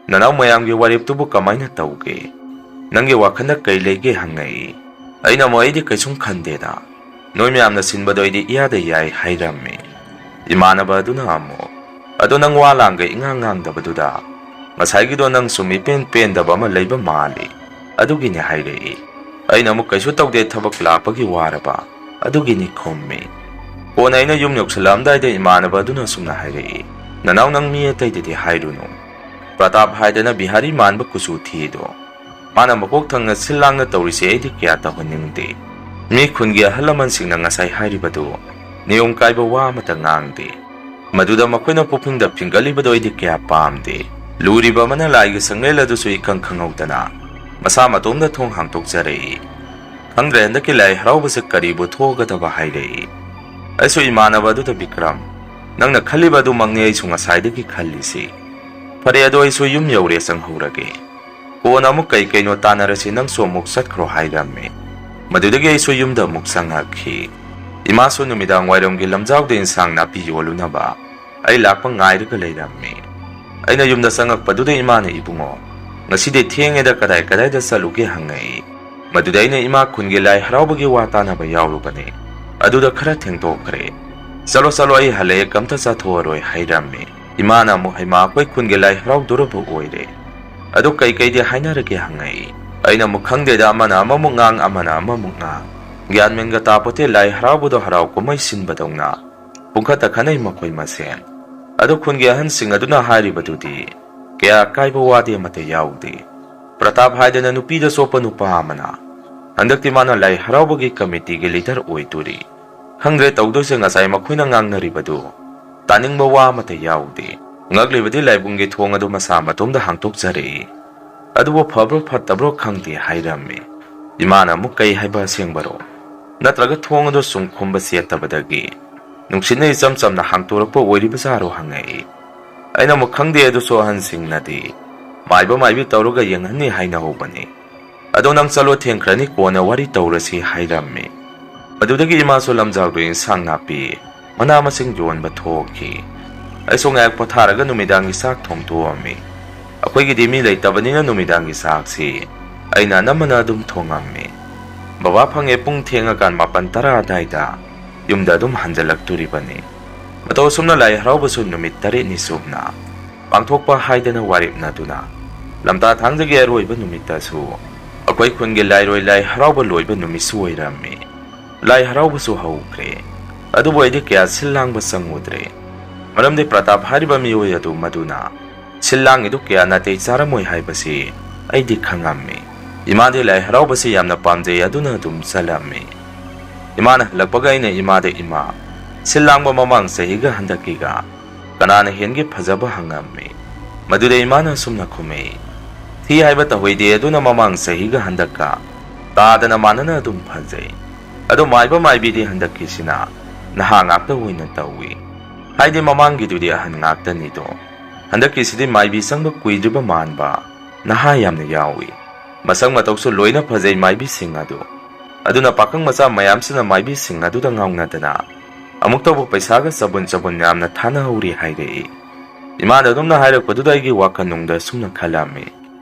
"ꯅꯅꯥꯎ ꯃꯌꯥꯝꯒꯤ ꯋꯥꯔꯦꯞꯇꯨꯕꯨ ꯀꯃꯥꯏꯅ ꯇꯧꯒꯦ? ꯅꯪꯒꯤ ꯋꯥꯈꯜꯗ ꯀꯩ ꯂꯩꯒꯦ?" ꯍꯪꯉꯛꯏ꯫ ꯑꯩꯅ ꯑꯃꯨꯛ "ꯑꯩꯗꯤ ꯀꯩꯁꯨꯝ ꯈꯟꯗꯦꯗ, ꯅꯣꯏ ꯃꯌꯥꯝꯅ ꯁꯤꯟꯕꯗꯣ ꯑꯩꯗꯤ ꯏꯌꯥꯗ ꯌꯥꯏ" ꯍꯥꯏꯔꯝꯃꯤ꯫ ꯏꯃꯥꯟꯅꯕ ꯑꯗꯨꯅ ꯑꯃꯨꯛ "ꯑꯗꯣ ꯅꯪ ꯋꯥ ꯂꯥꯡꯒ ꯏꯉꯥꯡ ꯉꯥꯡꯗꯕꯗꯨꯗ ꯉꯁꯥꯏꯒꯤꯗꯣ ꯅꯪ ꯁꯨꯝ ꯏꯄꯦꯟ ꯄꯦꯟꯗꯕ ꯑꯃ ꯂꯩꯕ ꯃꯥꯜꯂꯤ, ꯑꯗꯨꯒꯤꯅꯤ" ꯍꯥꯏꯔꯛꯏ꯫ ꯑꯩꯅ ꯑꯃꯨꯛ "ꯀꯩꯁꯨ ꯇꯧꯗꯦ, ꯊꯕꯛ ꯂꯥꯛꯄꯒꯤ ꯋꯥꯔꯕ ꯑꯗꯨꯒꯤꯅꯤ" ꯈꯨꯝꯃꯤ꯫ ꯀꯣꯟꯅ ꯑꯩꯅ ꯌꯨꯝ ꯌꯧꯁꯜꯂꯛꯑꯝꯗꯥꯏꯗ ꯏꯃꯥꯟꯅꯕ ꯑꯗꯨꯅ ꯑꯁꯨꯝꯅ ꯍꯥꯏꯔꯛꯏ, "ꯅꯅꯥꯎ, ꯅꯪ ꯃꯤ ꯑꯇꯩꯗꯗꯤ ꯍꯥꯏꯔꯨꯅꯨ꯫ ꯄ꯭ꯔꯇꯥꯞ ꯍꯥꯏꯗꯅ ꯕꯤꯍꯥꯔꯤ ꯃꯥꯟꯕ ꯀꯨꯆꯨ ꯊꯤꯗꯣ, ꯃꯥꯅ ꯃꯀꯣꯛ ꯊꯪꯅ ꯁꯤꯜ ꯂꯥꯡꯅ ꯇꯧꯔꯤꯁꯦ ꯑꯩꯗꯤ ꯀꯌꯥ ꯇꯧꯍꯟꯅꯤꯡꯗꯦ꯫ ꯃꯤ ꯈꯨꯟꯒꯤ ꯑꯍꯜ ꯂꯃꯟꯁꯤꯡꯅ ꯉꯁꯥꯏ ꯍꯥꯏꯔꯤꯕꯗꯨ ꯅꯤꯌꯣꯝ ꯀꯥꯏꯕ ꯋꯥ ꯑꯃꯇ ꯉꯥꯡꯗꯦ꯫ ꯃꯗꯨꯗ ꯃꯈꯣꯏꯅ ꯄꯨꯛꯅꯤꯡꯗ ꯐꯤꯡꯒꯠꯂꯤꯕꯗꯣ ꯑꯩꯗꯤ ꯀꯌꯥ ꯄꯥꯝꯗꯦ꯫ ꯂꯨꯔꯤꯕ ꯑꯃꯅ ꯂꯥꯏꯒꯤ ꯁꯪꯂꯦꯟ ꯑꯗꯨꯁꯨ ꯏꯈꯪ ꯈꯪꯍꯧꯗꯅ ꯃꯁꯥ ꯃꯇꯣꯝꯗ ꯊꯣꯡ ꯍꯥꯡꯗꯣꯛꯆꯔꯛꯏ꯫ ꯈꯪꯗ꯭ꯔꯦ, ꯍꯟꯗꯛꯀꯤ ꯂꯥꯏ ꯍꯔꯥꯎꯕꯁꯦ ꯀꯔꯤꯕꯨ ꯊꯣꯛꯑꯒꯗꯕ" ꯍꯥꯏꯔꯛꯏ꯫ ꯑꯩꯁꯨ ꯏꯃꯥꯟꯅꯕ ꯑꯗꯨꯗ "ꯕꯤꯀ꯭ꯔꯝ, ꯅꯪꯅ ꯈꯜꯂꯤꯕ ꯑꯗꯨꯃꯛꯅꯤ ꯑꯩꯁꯨ ꯉꯁꯥꯏꯗꯒꯤ ꯈꯜꯂꯤꯁꯤ꯫ ꯐꯔꯦ, ꯑꯗꯣ ꯑꯩꯁꯨ ꯌꯨꯝ ꯌꯧꯔꯦ, ꯆꯪꯍꯧꯔꯒꯦ꯫ ꯀꯣꯟꯅ ꯑꯃꯨꯛ ꯀꯩ ꯀꯩꯅꯣ ꯇꯥꯟꯅꯔꯁꯤ, ꯅꯪꯁꯨ ꯑꯃꯨꯛ ꯆꯠꯈ꯭ꯔꯣ" ꯍꯥꯏꯔꯝꯃꯤ꯫ ꯃꯗꯨꯗꯒꯤ ꯑꯩꯁꯨ ꯌꯨꯝꯗ ꯑꯃꯨꯛ ꯆꯪꯉꯛꯈꯤ꯫ ꯏꯃꯥꯁꯨ ꯅꯨꯃꯤꯗꯥꯡ ꯋꯥꯏꯔꯝꯒꯤ ꯂꯝꯖꯥꯎꯗ ꯏꯟꯁꯥꯡ ꯅꯥꯄꯤ ꯌꯣꯜꯂꯨꯅꯕ ꯑꯩ ꯂꯥꯛꯄ ꯉꯥꯏꯔꯒ ꯂꯩꯔꯝꯃꯤ꯫ ꯑꯩꯅ ꯌꯨꯝꯗ ꯆꯪꯉꯛꯄꯗꯨꯗ ꯏꯃꯥꯅ "ꯏꯕꯨꯡꯉꯣ, ꯉꯁꯤꯗꯤ ꯊꯦꯡꯉꯦꯗ, ꯀꯗꯥꯏ ꯀꯗꯥꯏꯗ ꯆꯠꯂꯨꯒꯦ?" ꯍꯪꯉꯛꯏ꯫ ꯃꯗꯨꯗ ꯑꯩꯅ "ꯏꯃꯥ, ꯈꯨꯟꯒꯤ ꯂꯥꯏ ꯍꯔꯥꯎꯕꯒꯤ ꯋꯥ ꯇꯥꯅꯕ ꯌꯥꯎꯔꯨꯕꯅꯦ, ꯑꯗꯨꯗ ꯈꯔ ꯊꯦꯡꯗꯣꯛꯈ꯭ꯔꯦ꯫ "ꯆꯠꯂꯣ, ꯆꯠꯂꯣ, ꯑꯩ ꯍꯜꯂꯛꯑꯦ, ꯀꯝꯇ ꯆꯥꯊꯣꯛꯑꯔꯣꯏ" ꯍꯥꯏꯔꯝꯃꯤ꯫ ꯏꯃꯥꯅ ꯑꯃꯨꯛ, "ꯍꯩꯃꯥ, ꯑꯩꯈꯣꯏ ꯈꯨꯟꯒꯤ ꯂꯥꯏ ꯍꯔꯥꯎꯗꯣꯔꯕ ꯑꯣꯏꯔꯦ꯫ ꯑꯗꯨ ꯀꯩꯀꯩꯗꯤ ꯍꯥꯏꯅꯔꯒꯦ?" ꯍꯪꯉꯛꯏ꯫ ꯑꯩꯅ ꯑꯃꯨꯛ, "ꯈꯪꯗꯦꯗ, ꯑꯃꯅ ꯑꯃꯃꯨꯛ ꯉꯥꯡ, ꯑꯃꯅ ꯑꯃꯃꯨꯛ ꯉꯥꯡ꯫ ꯒ꯭ꯌꯥꯟ ꯃꯦꯟꯒ ꯇꯥꯄꯣꯠꯇꯦ, ꯂꯥꯏ ꯍꯔꯥꯎꯕꯗꯣ ꯍꯔꯥꯎ ꯀꯨꯝꯍꯩ ꯁꯤꯟꯕꯗꯧꯅ ꯄꯨꯡꯈꯠꯇ ꯈꯠꯅꯩ ꯃꯈꯣꯏ ꯃꯁꯦꯟ꯫ ꯑꯗꯨ ꯈꯨꯟꯒꯤ ꯑꯍꯟꯁꯤꯡ ꯑꯗꯨꯅ ꯍꯥꯏꯔꯤꯕꯗꯨꯗꯤ ꯀꯌꯥ ꯑꯀꯥꯏꯕ ꯋꯥꯗꯤ ꯑꯃꯠꯇ ꯌꯥꯎꯗꯦ꯫ ꯄ꯭ꯔꯇꯥꯞ ꯍꯥꯏꯗꯅ ꯅꯨꯄꯤꯗ ꯆꯣꯞꯄ ꯅꯨꯄꯥ ꯑꯃꯅ ꯍꯟꯗꯛꯇꯤ ꯃꯥꯅ ꯂꯥꯏ ꯍꯔꯥꯎꯕꯒꯤ ꯀꯃꯤꯇꯤꯒꯤ ꯂꯤꯗꯔ ꯑꯣꯏꯗꯣꯔꯤ꯫ ꯈꯪꯗ꯭ꯔꯦ ꯇꯧꯗꯣꯏꯁꯦ, ꯉꯁꯥꯏ ꯃꯈꯣꯏꯅ ꯉꯥꯡꯅꯔꯤꯕꯗꯨ ꯇꯥꯅꯤꯡꯕ ꯋꯥ ꯑꯃꯠꯇ ꯌꯥꯎꯗꯦ꯫ ꯉꯛꯂꯤꯕꯗꯤ ꯂꯥꯏꯕꯨꯡꯒꯤ ꯊꯣꯡ ꯑꯗꯨ ꯃꯁꯥ ꯃꯇꯣꯝꯗ ꯍꯥꯡꯇꯣꯛꯆꯔꯛꯏ꯫ ꯑꯗꯨꯕꯨ ꯐꯕ꯭ꯔꯣ ꯐꯠꯇꯕ꯭ꯔꯣ ꯈꯪꯗꯦ" ꯍꯥꯏꯔꯝꯃꯤ꯫ ꯏꯃꯥꯅ ꯑꯃꯨꯛ, "ꯀꯩ ꯍꯥꯏꯕ ꯑꯁꯦꯡꯕꯔꯣ? ꯅꯠꯇ꯭ꯔꯒ ꯊꯣꯡ ꯑꯗꯨ ꯁꯨꯝ ꯈꯨꯝꯕ ꯆꯦꯠꯇꯕꯗꯒꯤ ꯅꯨꯡꯁꯤꯠꯅ ꯏꯆꯝ ꯆꯝꯅ ꯍꯥꯡꯇꯣꯔꯛꯄ ꯑꯣꯏꯔꯤꯕꯖꯥꯔꯣ?" ꯍꯪꯉꯛꯏ꯫ ꯑꯩꯅ ꯑꯃꯨꯛ, "ꯈꯪꯗꯦ, ꯑꯗꯨꯁꯨ ꯑꯍꯟꯁꯤꯡꯅꯗꯤ ꯃꯥꯏꯕ ꯃꯥꯏꯕꯤ ꯇꯧꯔꯒ ꯌꯦꯡꯍꯟꯅꯤ ꯍꯥꯏꯅꯍꯧꯕꯅꯤ꯫ ꯑꯗꯣ ꯅꯪ ꯆꯠꯂꯣ, ꯊꯦꯡꯈ꯭ꯔꯅꯤ, ꯀꯣꯟꯅ ꯋꯥꯔꯤ ꯇꯧꯔꯁꯤ" ꯍꯥꯏꯔꯝꯃꯤ꯫ ꯑꯗꯨꯗꯒꯤ ꯏꯃꯥꯁꯨ ꯂꯝꯖꯥꯎꯗ ꯏꯟꯁꯥꯡ ꯅꯥꯄꯤ ꯃꯅꯥ ꯃꯁꯤꯡ ꯌꯣꯟꯕ ꯊꯣꯛꯈꯤ꯫ ꯑꯩꯁꯨ ꯉꯥꯏꯍꯥꯛ ꯄꯣꯊꯥꯔꯒ ꯅꯨꯃꯤꯗꯥꯡꯒꯤ ꯆꯥꯛ ꯊꯣꯡꯗꯣꯛꯑꯝꯃꯤ꯫ ꯑꯩꯈꯣꯏꯒꯤꯗꯤ ꯃꯤ ꯂꯩꯇꯕꯅꯤꯅ ꯅꯨꯃꯤꯗꯥꯡꯒꯤ ꯆꯥꯛꯁꯤ ꯑꯩꯅ ꯑꯅꯝꯕꯅ ꯑꯗꯨꯝ ꯊꯣꯡꯉꯝꯃꯤ꯫ ꯕꯕꯥ ꯐꯪꯉꯦ ꯄꯨꯡ ꯊꯦꯡꯉꯀꯥꯟ ꯃꯥꯄꯟ ꯇꯔꯥ ꯑꯗꯥꯏꯗ ꯌꯨꯝꯗ ꯑꯗꯨꯝ ꯍꯟꯖꯜꯂꯛꯇꯣꯔꯤꯕꯅꯤ꯫ ꯃꯇꯧ ꯑꯁꯨꯝꯅ ꯂꯥꯏ ꯍꯔꯥꯎꯕꯁꯨ ꯅꯨꯃꯤꯠ ꯇꯔꯦꯠꯅꯤ ꯆꯨꯞꯅ ꯄꯥꯡꯊꯣꯛꯄ ꯍꯥꯏꯗꯅ ꯋꯥꯔꯦꯞꯅꯗꯨꯅ ꯂꯝꯇꯥ ꯊꯥꯡꯖꯒꯤ ꯑꯔꯣꯏꯕ ꯅꯨꯃꯤꯠꯇꯁꯨ ꯑꯩꯈꯣꯏ ꯈꯨꯟꯒꯤ ꯂꯥꯏꯔꯣꯏ ꯂꯥꯏ ꯍꯔꯥꯎꯕ ꯂꯣꯏꯕ ꯅꯨꯃꯤꯠꯁꯨ ꯑꯣꯏꯔꯝꯃꯤ꯫ ꯂꯥꯏ ꯍꯔꯥꯎꯕꯁꯨ ꯍꯧꯈ꯭ꯔꯦ꯫ ꯑꯗꯨꯕꯨ ꯑꯩꯗꯤ ꯀꯌꯥ ꯁꯤꯜ ꯂꯥꯡꯕ ꯆꯪꯉꯨꯗ꯭ꯔꯦ꯫ ꯃꯔꯝꯗꯤ ꯄ꯭ꯔꯇꯥꯞ ꯍꯥꯏꯔꯤꯕ ꯃꯤꯑꯣꯏ ꯑꯗꯨ ꯃꯗꯨꯅ ꯁꯤꯜ ꯂꯥꯡꯉꯤꯗꯨ ꯀꯌꯥ ꯅꯥꯇꯩ ꯆꯥꯔꯝꯃꯣꯏ ꯍꯥꯏꯕꯁꯤ ꯑꯩꯗꯤ ꯈꯪꯉꯝꯃꯤ꯫ ꯏꯃꯥꯗꯤ ꯂꯥꯏ ꯍꯔꯥꯎꯕꯁꯤ ꯌꯥꯝꯅ ꯄꯥꯝꯖꯩ, ꯑꯗꯨꯅ ꯑꯗꯨꯝ ꯆꯠꯂꯝꯃꯤ꯫ ꯏꯃꯥꯅ ꯍꯜꯂꯛꯄꯒ ꯑꯩꯅ ꯏꯃꯥꯗ, "ꯏꯃꯥ, ꯁꯤꯜ ꯂꯥꯡꯕ ꯃꯃꯥꯡ ꯆꯍꯤꯒ ꯍꯟꯗꯛꯀꯤꯒ ꯀꯅꯥꯅ ꯍꯦꯟꯒꯦ ꯐꯖꯕ?" ꯍꯪꯉꯝꯃꯤ꯫ ꯃꯗꯨꯗ ꯏꯃꯥꯅ ꯑꯁꯨꯝꯅ ꯈꯨꯝꯃꯛꯏ, "ꯊꯤ ꯍꯥꯏꯕ ꯇꯧꯍꯩꯗꯦ, ꯑꯗꯨꯅ ꯃꯃꯥꯡ ꯆꯍꯤꯒ ꯍꯟꯗꯛꯀ ꯇꯥꯗꯅ ꯃꯥꯟꯅꯅ ꯑꯗꯨꯝ ꯐꯖꯩ꯫ ꯑꯗꯣ ꯃꯥꯏꯕ ꯃꯥꯏꯕꯤꯗꯤ ꯍꯟꯗꯛꯀꯤꯁꯤꯅ ꯅꯍꯥ ꯉꯥꯛꯇ ꯑꯣꯏꯅ ꯇꯧꯏ꯫ ꯍꯥꯏꯗꯤ ꯃꯃꯥꯡꯒꯤꯗꯨꯗꯤ ꯑꯍꯟ ꯉꯥꯛꯇꯅꯤꯗꯣ, ꯍꯟꯗꯛꯀꯤꯁꯤꯗꯤ ꯃꯥꯏꯕꯤ ꯆꯪꯕ ꯀꯨꯏꯗ꯭ꯔꯤꯕ ꯃꯥꯟꯕ ꯅꯍꯥ ꯌꯥꯝꯅ ꯌꯥꯎꯏ꯫ ꯃꯁꯛ ꯃꯇꯧꯁꯨ ꯂꯣꯏꯅ ꯐꯖꯩ ꯃꯥꯏꯕꯤꯁꯤꯡ ꯑꯗꯨ꯫ ꯑꯗꯨꯅ ꯄꯥꯈꯪ ꯃꯆꯥ ꯃꯌꯥꯝꯁꯤꯅ ꯃꯥꯏꯕꯤꯁꯤꯡ ꯑꯗꯨꯗ ꯉꯥꯎꯅꯗꯅ ꯑꯃꯨꯛꯇꯕꯨ ꯄꯩꯁꯥꯒ ꯆꯕꯨꯟ ꯆꯕꯨꯟ ꯌꯥꯝꯅ ꯊꯥꯅꯍꯧꯔꯤ" ꯍꯥꯏꯔꯛꯏ꯫ ꯏꯃꯥꯅ ꯑꯗꯨꯝꯅ ꯍꯥꯏꯔꯛꯄꯗꯨꯗ ꯑꯩꯒꯤ ꯋꯥꯈꯜꯅꯨꯡꯗ ꯁꯨꯝꯅ ꯈꯜꯂꯝꯃꯤ,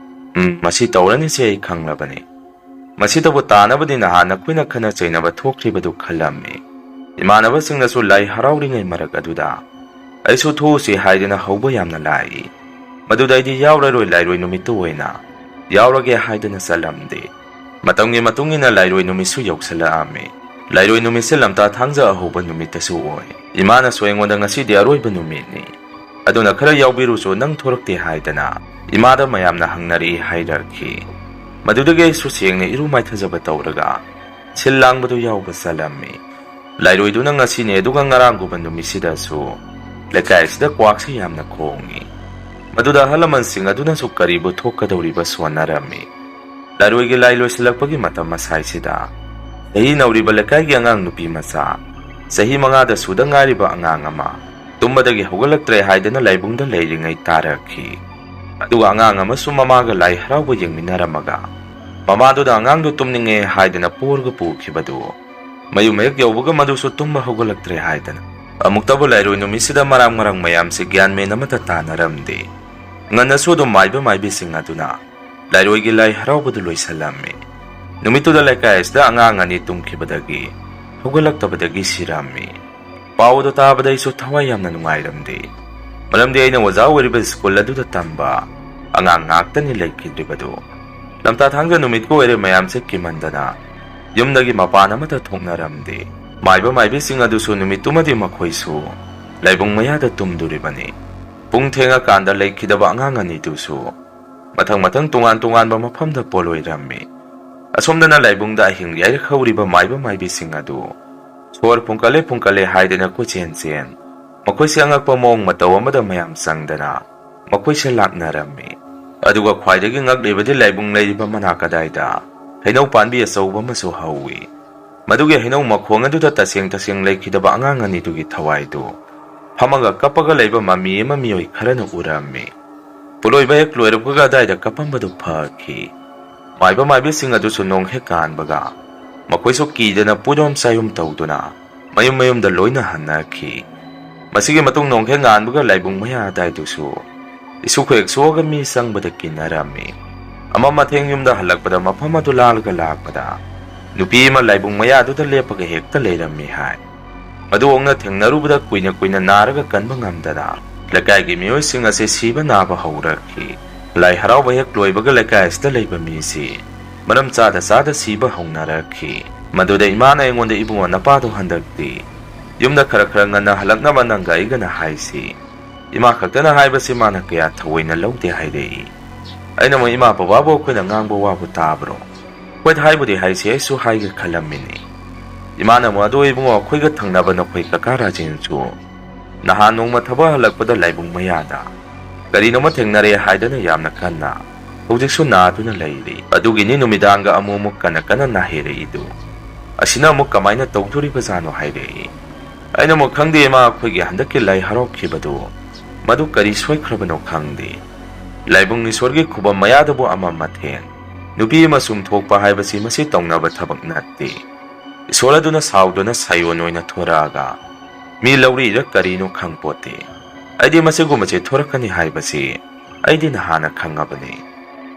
"ꯎꯝ, ꯃꯁꯤ ꯇꯧꯔꯅꯤꯁꯦ ꯑꯩ ꯈꯪꯂꯕꯅꯤ꯫ ꯃꯁꯤꯗꯕꯨ ꯇꯥꯅꯕꯗꯤ ꯅꯍꯥꯟ ꯅꯈꯣꯏꯅ ꯈꯠꯅ ꯆꯩꯅꯕ ꯊꯣꯛꯈ꯭ꯔꯤꯕꯗꯨ ꯈꯜꯂꯝꯃꯤ꯫ ꯏꯃꯥꯟꯅꯕꯁꯤꯡꯅꯁꯨ ꯂꯥꯏ ꯍꯔꯥꯎꯔꯤꯉꯩ ꯃꯔꯛ ꯑꯗꯨꯗ ꯑꯩꯁꯨ ꯊꯣꯛꯎꯁꯤ ꯍꯥꯏꯗꯨꯅ ꯍꯧꯕ ꯌꯥꯝꯅ ꯂꯥꯛꯏ꯫ ꯃꯗꯨꯗ ꯑꯩꯗꯤ ꯌꯥꯎꯔꯔꯣꯏ, ꯂꯥꯏꯔꯣꯏ ꯅꯨꯃꯤꯠꯇ ꯑꯣꯏꯅ ꯌꯥꯎꯔꯒꯦ ꯍꯥꯏꯗꯨꯅ ꯆꯠꯂꯝꯗꯦ꯫ ꯃꯇꯝꯒꯤ ꯃꯇꯨꯡ ꯏꯟꯅ ꯂꯥꯏꯔꯣꯏ ꯅꯨꯃꯤꯠꯁꯨ ꯌꯧꯁꯤꯜꯂꯛꯑꯝꯃꯤ꯫ ꯂꯥꯏꯔꯣꯏ ꯅꯨꯃꯤꯠꯁꯦ ꯂꯝꯇꯥ ꯊꯥꯡꯖ ꯑꯍꯧꯕ ꯅꯨꯃꯤꯠꯇꯁꯨ ꯑꯣꯏ꯫ ꯏꯃꯥꯅꯁꯨ ꯑꯩꯉꯣꯟꯗ "ꯉꯁꯤꯗꯤ ꯑꯔꯣꯏꯕ ꯅꯨꯃꯤꯠꯅꯤ, ꯑꯗꯨꯅ ꯈꯔ ꯌꯥꯎꯕꯤꯔꯨꯆꯣ, ꯅꯪ ꯊꯣꯔꯛꯇꯦ" ꯍꯥꯏꯗꯅ ꯏꯃꯥꯗ ꯃꯌꯥꯝꯅ ꯍꯪꯅꯔꯛꯏ ꯍꯥꯏꯔꯛꯈꯤ꯫ ꯃꯗꯨꯗꯒꯤ ꯑꯩꯁꯨ ꯁꯦꯡꯅ ꯏꯔꯨ ꯃꯥꯏꯊꯖꯕ ꯇꯧꯔꯒ ꯁꯤꯜ ꯂꯥꯡꯕꯗꯨ ꯌꯥꯎꯕ ꯆꯠꯂꯝꯃꯤ꯫ ꯂꯥꯏꯔꯣꯏꯗꯨꯅ ꯉꯁꯤꯅꯤ, ꯑꯗꯨꯒ ꯉꯔꯥꯡꯒꯨꯝꯕ ꯅꯨꯃꯤꯠꯁꯤꯗꯁꯨ ꯂꯩꯀꯥꯏ ꯑꯁꯤꯗ ꯀ꯭ꯋꯥꯛꯁꯤ ꯌꯥꯝꯅ ꯈꯣꯡꯏ꯫ ꯃꯗꯨꯗ ꯑꯍꯜ ꯂꯃꯟꯁꯤꯡ ꯑꯗꯨꯅꯁꯨ ꯀꯔꯤꯕꯨ ꯊꯣꯛꯀꯗꯧꯔꯤꯕ ꯁꯣꯟꯅꯔꯝꯃꯤ꯫ ꯂꯥꯏꯔꯣꯏꯒꯤ ꯂꯥꯏ ꯂꯣꯏꯁꯤꯜꯂꯛꯄꯒꯤ ꯃꯇꯝ ꯑꯁꯥꯏꯁꯤꯗ ꯆꯍꯤ ꯅꯧꯔꯤꯕ ꯂꯩꯀꯥꯏꯒꯤ ꯑꯉꯥꯡ ꯅꯨꯄꯤ ꯃꯆꯥ, ꯆꯍꯤ ꯃꯉꯥꯗ ꯁꯨꯗ ꯉꯥꯏꯔꯤꯕ ꯑꯉꯥꯡ ꯑꯃ ꯇꯨꯝꯕꯗꯒꯤ ꯍꯧꯒꯠꯂꯛꯇ꯭ꯔꯦ ꯍꯥꯏꯗꯅ ꯂꯥꯏꯕꯨꯡꯗ ꯂꯩꯔꯤꯉꯩ ꯇꯥꯔꯛꯈꯤ꯫ ꯑꯗꯨꯒ ꯑꯉꯥꯡ ꯑꯃꯁꯨ ꯃꯃꯥꯒ ꯂꯥꯏ ꯍꯔꯥꯎꯕ ꯌꯦꯡꯃꯤꯟꯅꯔꯝꯃꯒ ꯃꯃꯥꯗꯨꯗ ꯑꯉꯥꯡꯗꯨ ꯇꯨꯝꯅꯤꯡꯉꯦ ꯍꯥꯏꯗꯅ ꯄꯣꯔꯒ ꯄꯨꯈꯤꯕꯗꯨ ꯃꯌꯨꯝ ꯍꯦꯛ ꯌꯧꯕꯒ ꯃꯗꯨꯁꯨ ꯇꯨꯝꯕ ꯍꯧꯒꯠꯂꯛꯇ꯭ꯔꯦ ꯍꯥꯏꯗꯅ꯫ ꯑꯃꯨꯛꯇꯕꯨ ꯂꯥꯏꯔꯣꯏ ꯅꯨꯃꯤꯠꯁꯤꯗ ꯃꯔꯥꯡ ꯃꯔꯥꯡ ꯃꯌꯥꯝꯁꯤ ꯒ꯭ꯌꯥꯟ ꯃꯦꯟ ꯑꯃꯠꯇ ꯇꯥꯅꯔꯝꯗꯦ꯫ ꯉꯟꯅꯁꯨ ꯑꯗꯨꯝ ꯃꯥꯏꯕ ꯃꯥꯏꯕꯤꯁꯤꯡ ꯑꯗꯨꯅ ꯂꯥꯏꯔꯣꯏꯒꯤ ꯂꯥꯏ ꯍꯔꯥꯎꯕꯗꯨ ꯂꯣꯏꯁꯤꯜꯂꯝꯃꯤ꯫ ꯅꯨꯃꯤꯠꯇꯨꯗ ꯂꯩꯀꯥꯏ ꯑꯁꯤꯗ ꯑꯉꯥꯡ ꯑꯅꯤ ꯇꯨꯝꯈꯤꯕꯗꯒꯤ ꯍꯧꯒꯠꯂꯛꯇꯕꯗꯒꯤ ꯁꯤꯔꯝꯃꯤ꯫ ꯄꯥꯎ ꯑꯗꯨ ꯇꯥꯕꯗ ꯑꯩꯁꯨ ꯊꯋꯥꯏ ꯌꯥꯝꯅ ꯅꯨꯡꯉꯥꯏꯔꯝꯗꯦ꯫ ꯃꯔꯝꯗꯤ ꯑꯩꯅ ꯑꯣꯖꯥ ꯑꯣꯏꯔꯤꯕ ꯁ꯭ꯀꯨꯜ ꯑꯗꯨꯗ ꯇꯝꯕ ꯑꯉꯥꯡ ꯉꯥꯛꯇꯅꯤ ꯂꯩꯈꯤꯗ꯭ꯔꯤꯕꯗꯨ꯫ ꯂꯝꯇꯥ ꯊꯥꯡꯖ ꯅꯨꯃꯤꯠꯀ ꯑꯣꯏꯔꯦ, ꯃꯌꯥꯝꯁꯦ ꯀꯤꯃꯟꯗꯅ ꯌꯨꯝꯗꯒꯤ ꯃꯄꯥꯟ ꯑꯃꯠꯇ ꯊꯣꯛꯅꯔꯝꯗꯦ꯫ ꯃꯥꯏꯕ ꯃꯥꯏꯕꯤꯁꯤꯡ ꯑꯗꯨꯁꯨ ꯅꯨꯃꯤꯠꯇꯨꯃꯗꯤ ꯃꯈꯣꯏꯁꯨ ꯂꯥꯏꯕꯨꯡ ꯃꯌꯥꯗ ꯇꯨꯝꯗꯣꯔꯤꯕꯅꯤ꯫ ꯄꯨꯡ ꯊꯦꯡꯉꯀꯥꯟꯗ ꯂꯩꯈꯤꯗꯕ ꯑꯉꯥꯡ ꯑꯅꯤꯗꯨꯁꯨ ꯃꯊꯪ ꯃꯊꯪ ꯇꯣꯉꯥꯟ ꯇꯣꯉꯥꯟꯕ ꯃꯐꯝꯗ ꯄꯣꯂꯣꯏꯔꯝꯃꯤ꯫ ꯑꯁꯣꯝꯗꯅ ꯂꯥꯏꯕꯨꯡꯗ ꯑꯍꯤꯡ ꯌꯥꯏꯔꯛ ꯍꯧꯔꯤꯕ ꯃꯥꯏꯕ ꯃꯥꯏꯕꯤꯁꯤꯡ ꯑꯗꯨ ꯁꯣꯔ ꯐꯨꯡꯀꯠꯂꯦ ꯐꯨꯡꯀꯠꯂꯦ ꯍꯥꯏꯗꯅ ꯀꯣꯏꯆꯦꯟ ꯆꯦꯟ, ꯃꯈꯣꯏꯁꯦ ꯑꯉꯛꯄ ꯃꯑꯣꯡ ꯃꯇꯧ ꯑꯃꯗ ꯃꯌꯥꯝ ꯆꯪꯗꯅ ꯃꯈꯣꯏꯁꯦ ꯂꯥꯛꯅꯔꯝꯃꯤ꯫ ꯑꯗꯨꯒ ꯈ꯭ꯋꯥꯏꯗꯒꯤ ꯉꯛꯂꯤꯕꯗꯤ ꯂꯥꯏꯕꯨꯡ ꯂꯩꯔꯤꯕ ꯃꯅꯥꯛ ꯑꯗꯥꯏꯗ ꯍꯩꯅꯧ ꯄꯥꯟꯕꯤ ꯑꯆꯧꯕ ꯑꯃꯁꯨ ꯍꯧꯏ꯫ ꯃꯗꯨꯒꯤ ꯍꯩꯅꯧ ꯃꯈꯣꯡ ꯑꯗꯨꯗ ꯇꯁꯦꯡ ꯇꯁꯦꯡ ꯂꯩꯈꯤꯗꯕ ꯑꯉꯥꯡ ꯑꯅꯤꯗꯨꯒꯤ ꯊꯋꯥꯏꯗꯨ ꯐꯝꯃꯒ ꯀꯞꯄꯒ ꯂꯩꯕ ꯃꯃꯤ ꯑꯃ ꯃꯤꯑꯣꯏ ꯈꯔꯅ ꯎꯔꯝꯃꯤ꯫ ꯄꯣꯂꯣꯏꯕ ꯍꯦꯛ ꯂꯣꯏꯔꯛꯄꯒ ꯑꯗꯥꯏꯗ ꯀꯞꯄꯝꯕꯗꯨ ꯐꯈꯤ꯫ ꯃꯥꯏꯕ ꯃꯥꯏꯕꯤꯁꯤꯡ ꯑꯗꯨꯁꯨ ꯅꯣꯡ ꯍꯦꯛ ꯀꯥꯟꯕꯒ ꯃꯈꯣꯏꯁꯨ ꯀꯤꯗꯅ ꯄꯨꯗꯣꯝ ꯆꯥꯌꯨꯝ ꯇꯧꯗꯨꯅ ꯃꯌꯨꯝ ꯃꯌꯨꯝꯗ ꯂꯣꯏꯅ ꯍꯟꯅꯈꯤ꯫ ꯃꯁꯤꯒꯤ ꯃꯇꯨꯡ ꯅꯣꯡ ꯍꯦꯛ ꯉꯥꯟꯕꯒ ꯂꯥꯏꯕꯨꯡ ꯃꯌꯥ ꯑꯗꯥꯏꯗꯨꯁꯨ ꯏꯁꯨ ꯈꯨꯌꯦꯛ ꯁꯣꯛꯑꯒ ꯃꯤ ꯆꯪꯕꯗ ꯀꯤꯟꯅꯔꯝꯃꯤ꯫ ꯑꯃ ꯃꯊꯦꯡ ꯌꯨꯝꯗ ꯍꯜꯂꯛꯄꯗ ꯃꯐꯝ ꯑꯗꯨ ꯂꯥꯜꯂꯒ ꯂꯥꯛꯄꯗ ꯅꯨꯄꯤ ꯑꯃ ꯂꯥꯏꯕꯨꯡ ꯃꯌꯥꯗꯨꯗ ꯂꯦꯞꯄꯒ ꯍꯦꯛꯇ ꯂꯩꯔꯝꯃꯤ ꯍꯥꯏ꯫ ꯃꯗꯨ ꯑꯣꯛꯅ ꯊꯦꯡꯅꯔꯨꯕꯗ ꯀꯨꯏꯅ ꯀꯨꯏꯅ ꯅꯥꯔꯒ ꯀꯟꯕ ꯉꯝꯗꯅ ꯂꯩꯀꯥꯏꯒꯤ ꯃꯤꯑꯣꯏꯁꯤꯡ ꯑꯁꯤ ꯁꯤꯕ ꯅꯥꯕ ꯍꯧꯔꯛꯈꯤ꯫ ꯂꯥꯏ ꯍꯔꯥꯎꯕ ꯍꯦꯛ ꯂꯣꯏꯕꯒ ꯂꯩꯀꯥꯏ ꯑꯁꯤꯗ ꯂꯩꯕ ꯃꯤꯁꯤ ꯃꯔꯝ ꯆꯥꯗ ꯆꯥꯗ ꯁꯤꯕ ꯍꯧꯅꯔꯛꯈꯤ꯫ ꯃꯗꯨꯗ ꯏꯃꯥꯅ ꯑꯩꯉꯣꯟꯗ, "ꯏꯕꯨꯡꯉꯣ, ꯅꯄꯥꯗꯣ ꯍꯟꯗꯛꯇꯤ ꯌꯨꯝꯗ ꯈꯔ ꯈꯔ ꯉꯟꯅ ꯍꯜꯂꯛꯅꯕ ꯅꯪꯒ ꯑꯩꯒꯅ ꯍꯥꯏꯁꯤ꯫ ꯏꯃꯥ ꯈꯛꯇꯅ ꯍꯥꯏꯕꯁꯤ ꯃꯥꯅ ꯀꯌꯥ ꯊꯑꯣꯏꯅ ꯂꯧꯗꯦ," ꯍꯥꯏꯔꯛꯏ꯫ ꯑꯩꯅ ꯑꯃꯨꯛ, "ꯏꯃꯥ ꯕꯕꯥꯕꯨ ꯑꯩꯈꯣꯏꯅ ꯉꯥꯡꯕ ꯋꯥꯕꯨ ꯇꯥꯕ꯭ꯔꯣ? ꯍꯣꯏ, ꯍꯥꯏꯕꯨꯗꯤ ꯍꯥꯏꯁꯤ, ꯑꯩꯁꯨ ꯍꯥꯏꯒꯦ ꯈꯜꯂꯝꯃꯤꯅꯤ꯫" ꯏꯃꯥꯅ ꯑꯃꯨꯛ, "ꯑꯗꯨ ꯏꯕꯨꯡꯉꯣ, ꯑꯩꯈꯣꯏꯒ ꯊꯪꯅꯕ ꯅꯈꯣꯏ ꯀꯀꯥ ꯔꯥꯖꯦꯟꯁꯨ ꯅꯍꯥꯟ ꯅꯣꯡꯃ ꯊꯕꯛ ꯍꯜꯂꯛꯄꯗ ꯂꯥꯏꯕꯨꯡ ꯃꯌꯥꯗ ꯀꯔꯤꯅꯣꯃ ꯊꯦꯡꯅꯔꯦ ꯍꯥꯏꯗꯅ ꯌꯥꯝꯅ ꯀꯟꯅ ꯍꯧꯖꯤꯛꯁꯨ ꯅꯥꯗꯨꯅ ꯂꯩꯔꯤ꯫ ꯑꯗꯨꯒꯤꯅꯤ ꯅꯨꯃꯤꯗꯥꯡꯒ ꯑꯃꯨꯛ ꯑꯃꯨꯛ ꯀꯟꯅ ꯀꯟꯅ ꯅꯥꯍꯦꯔꯛꯏꯗꯨ꯫ ꯑꯁꯤꯅ ꯑꯃꯨꯛ ꯀꯃꯥꯏꯅ ꯇꯧꯗꯣꯔꯤꯕꯖꯥꯠꯅꯣ?" ꯍꯥꯏꯔꯛꯏ꯫ ꯑꯩꯅ ꯑꯃꯨꯛ, "ꯈꯪꯗꯦ ꯏꯃꯥ, ꯑꯩꯈꯣꯏꯒꯤ ꯍꯟꯗꯛꯀꯤ ꯂꯥꯏ ꯍꯔꯥꯎꯈꯤꯕꯗꯨ ꯃꯗꯨ ꯀꯔꯤ ꯁꯣꯏꯈ꯭ꯔꯕꯅꯣ ꯈꯪꯗꯦ꯫ ꯂꯥꯏꯕꯨꯡ ꯏꯁꯣꯔꯒꯤ ꯈꯨꯕꯝ ꯃꯌꯥꯗꯕꯨ ꯑꯃ ꯃꯊꯦꯟ ꯅꯨꯄꯤ ꯑꯃ ꯁꯨꯝ ꯊꯣꯛꯄ ꯍꯥꯏꯕꯁꯤ ꯃꯁꯤ ꯇꯧꯅꯕ ꯊꯕꯛ ꯅꯠꯇꯦ꯫ ꯏꯁꯣꯔ ꯑꯗꯨꯅ ꯁꯥꯎꯗꯨꯅ ꯁꯥꯏꯑꯣꯟ ꯑꯣꯏꯅ ꯊꯣꯔꯛꯑꯒ ꯃꯤ ꯂꯧꯔꯤꯔ ꯀꯔꯤꯅꯣ ꯈꯪꯄꯣꯠꯇꯦ꯫ ꯑꯩꯗꯤ ꯃꯁꯤꯒꯨꯝꯕꯁꯦ ꯊꯣꯔꯛꯀꯅꯤ ꯍꯥꯏꯕꯁꯤ ꯑꯩꯗꯤ ꯅꯍꯥꯟꯅ ꯈꯪꯉꯕꯅꯤ꯫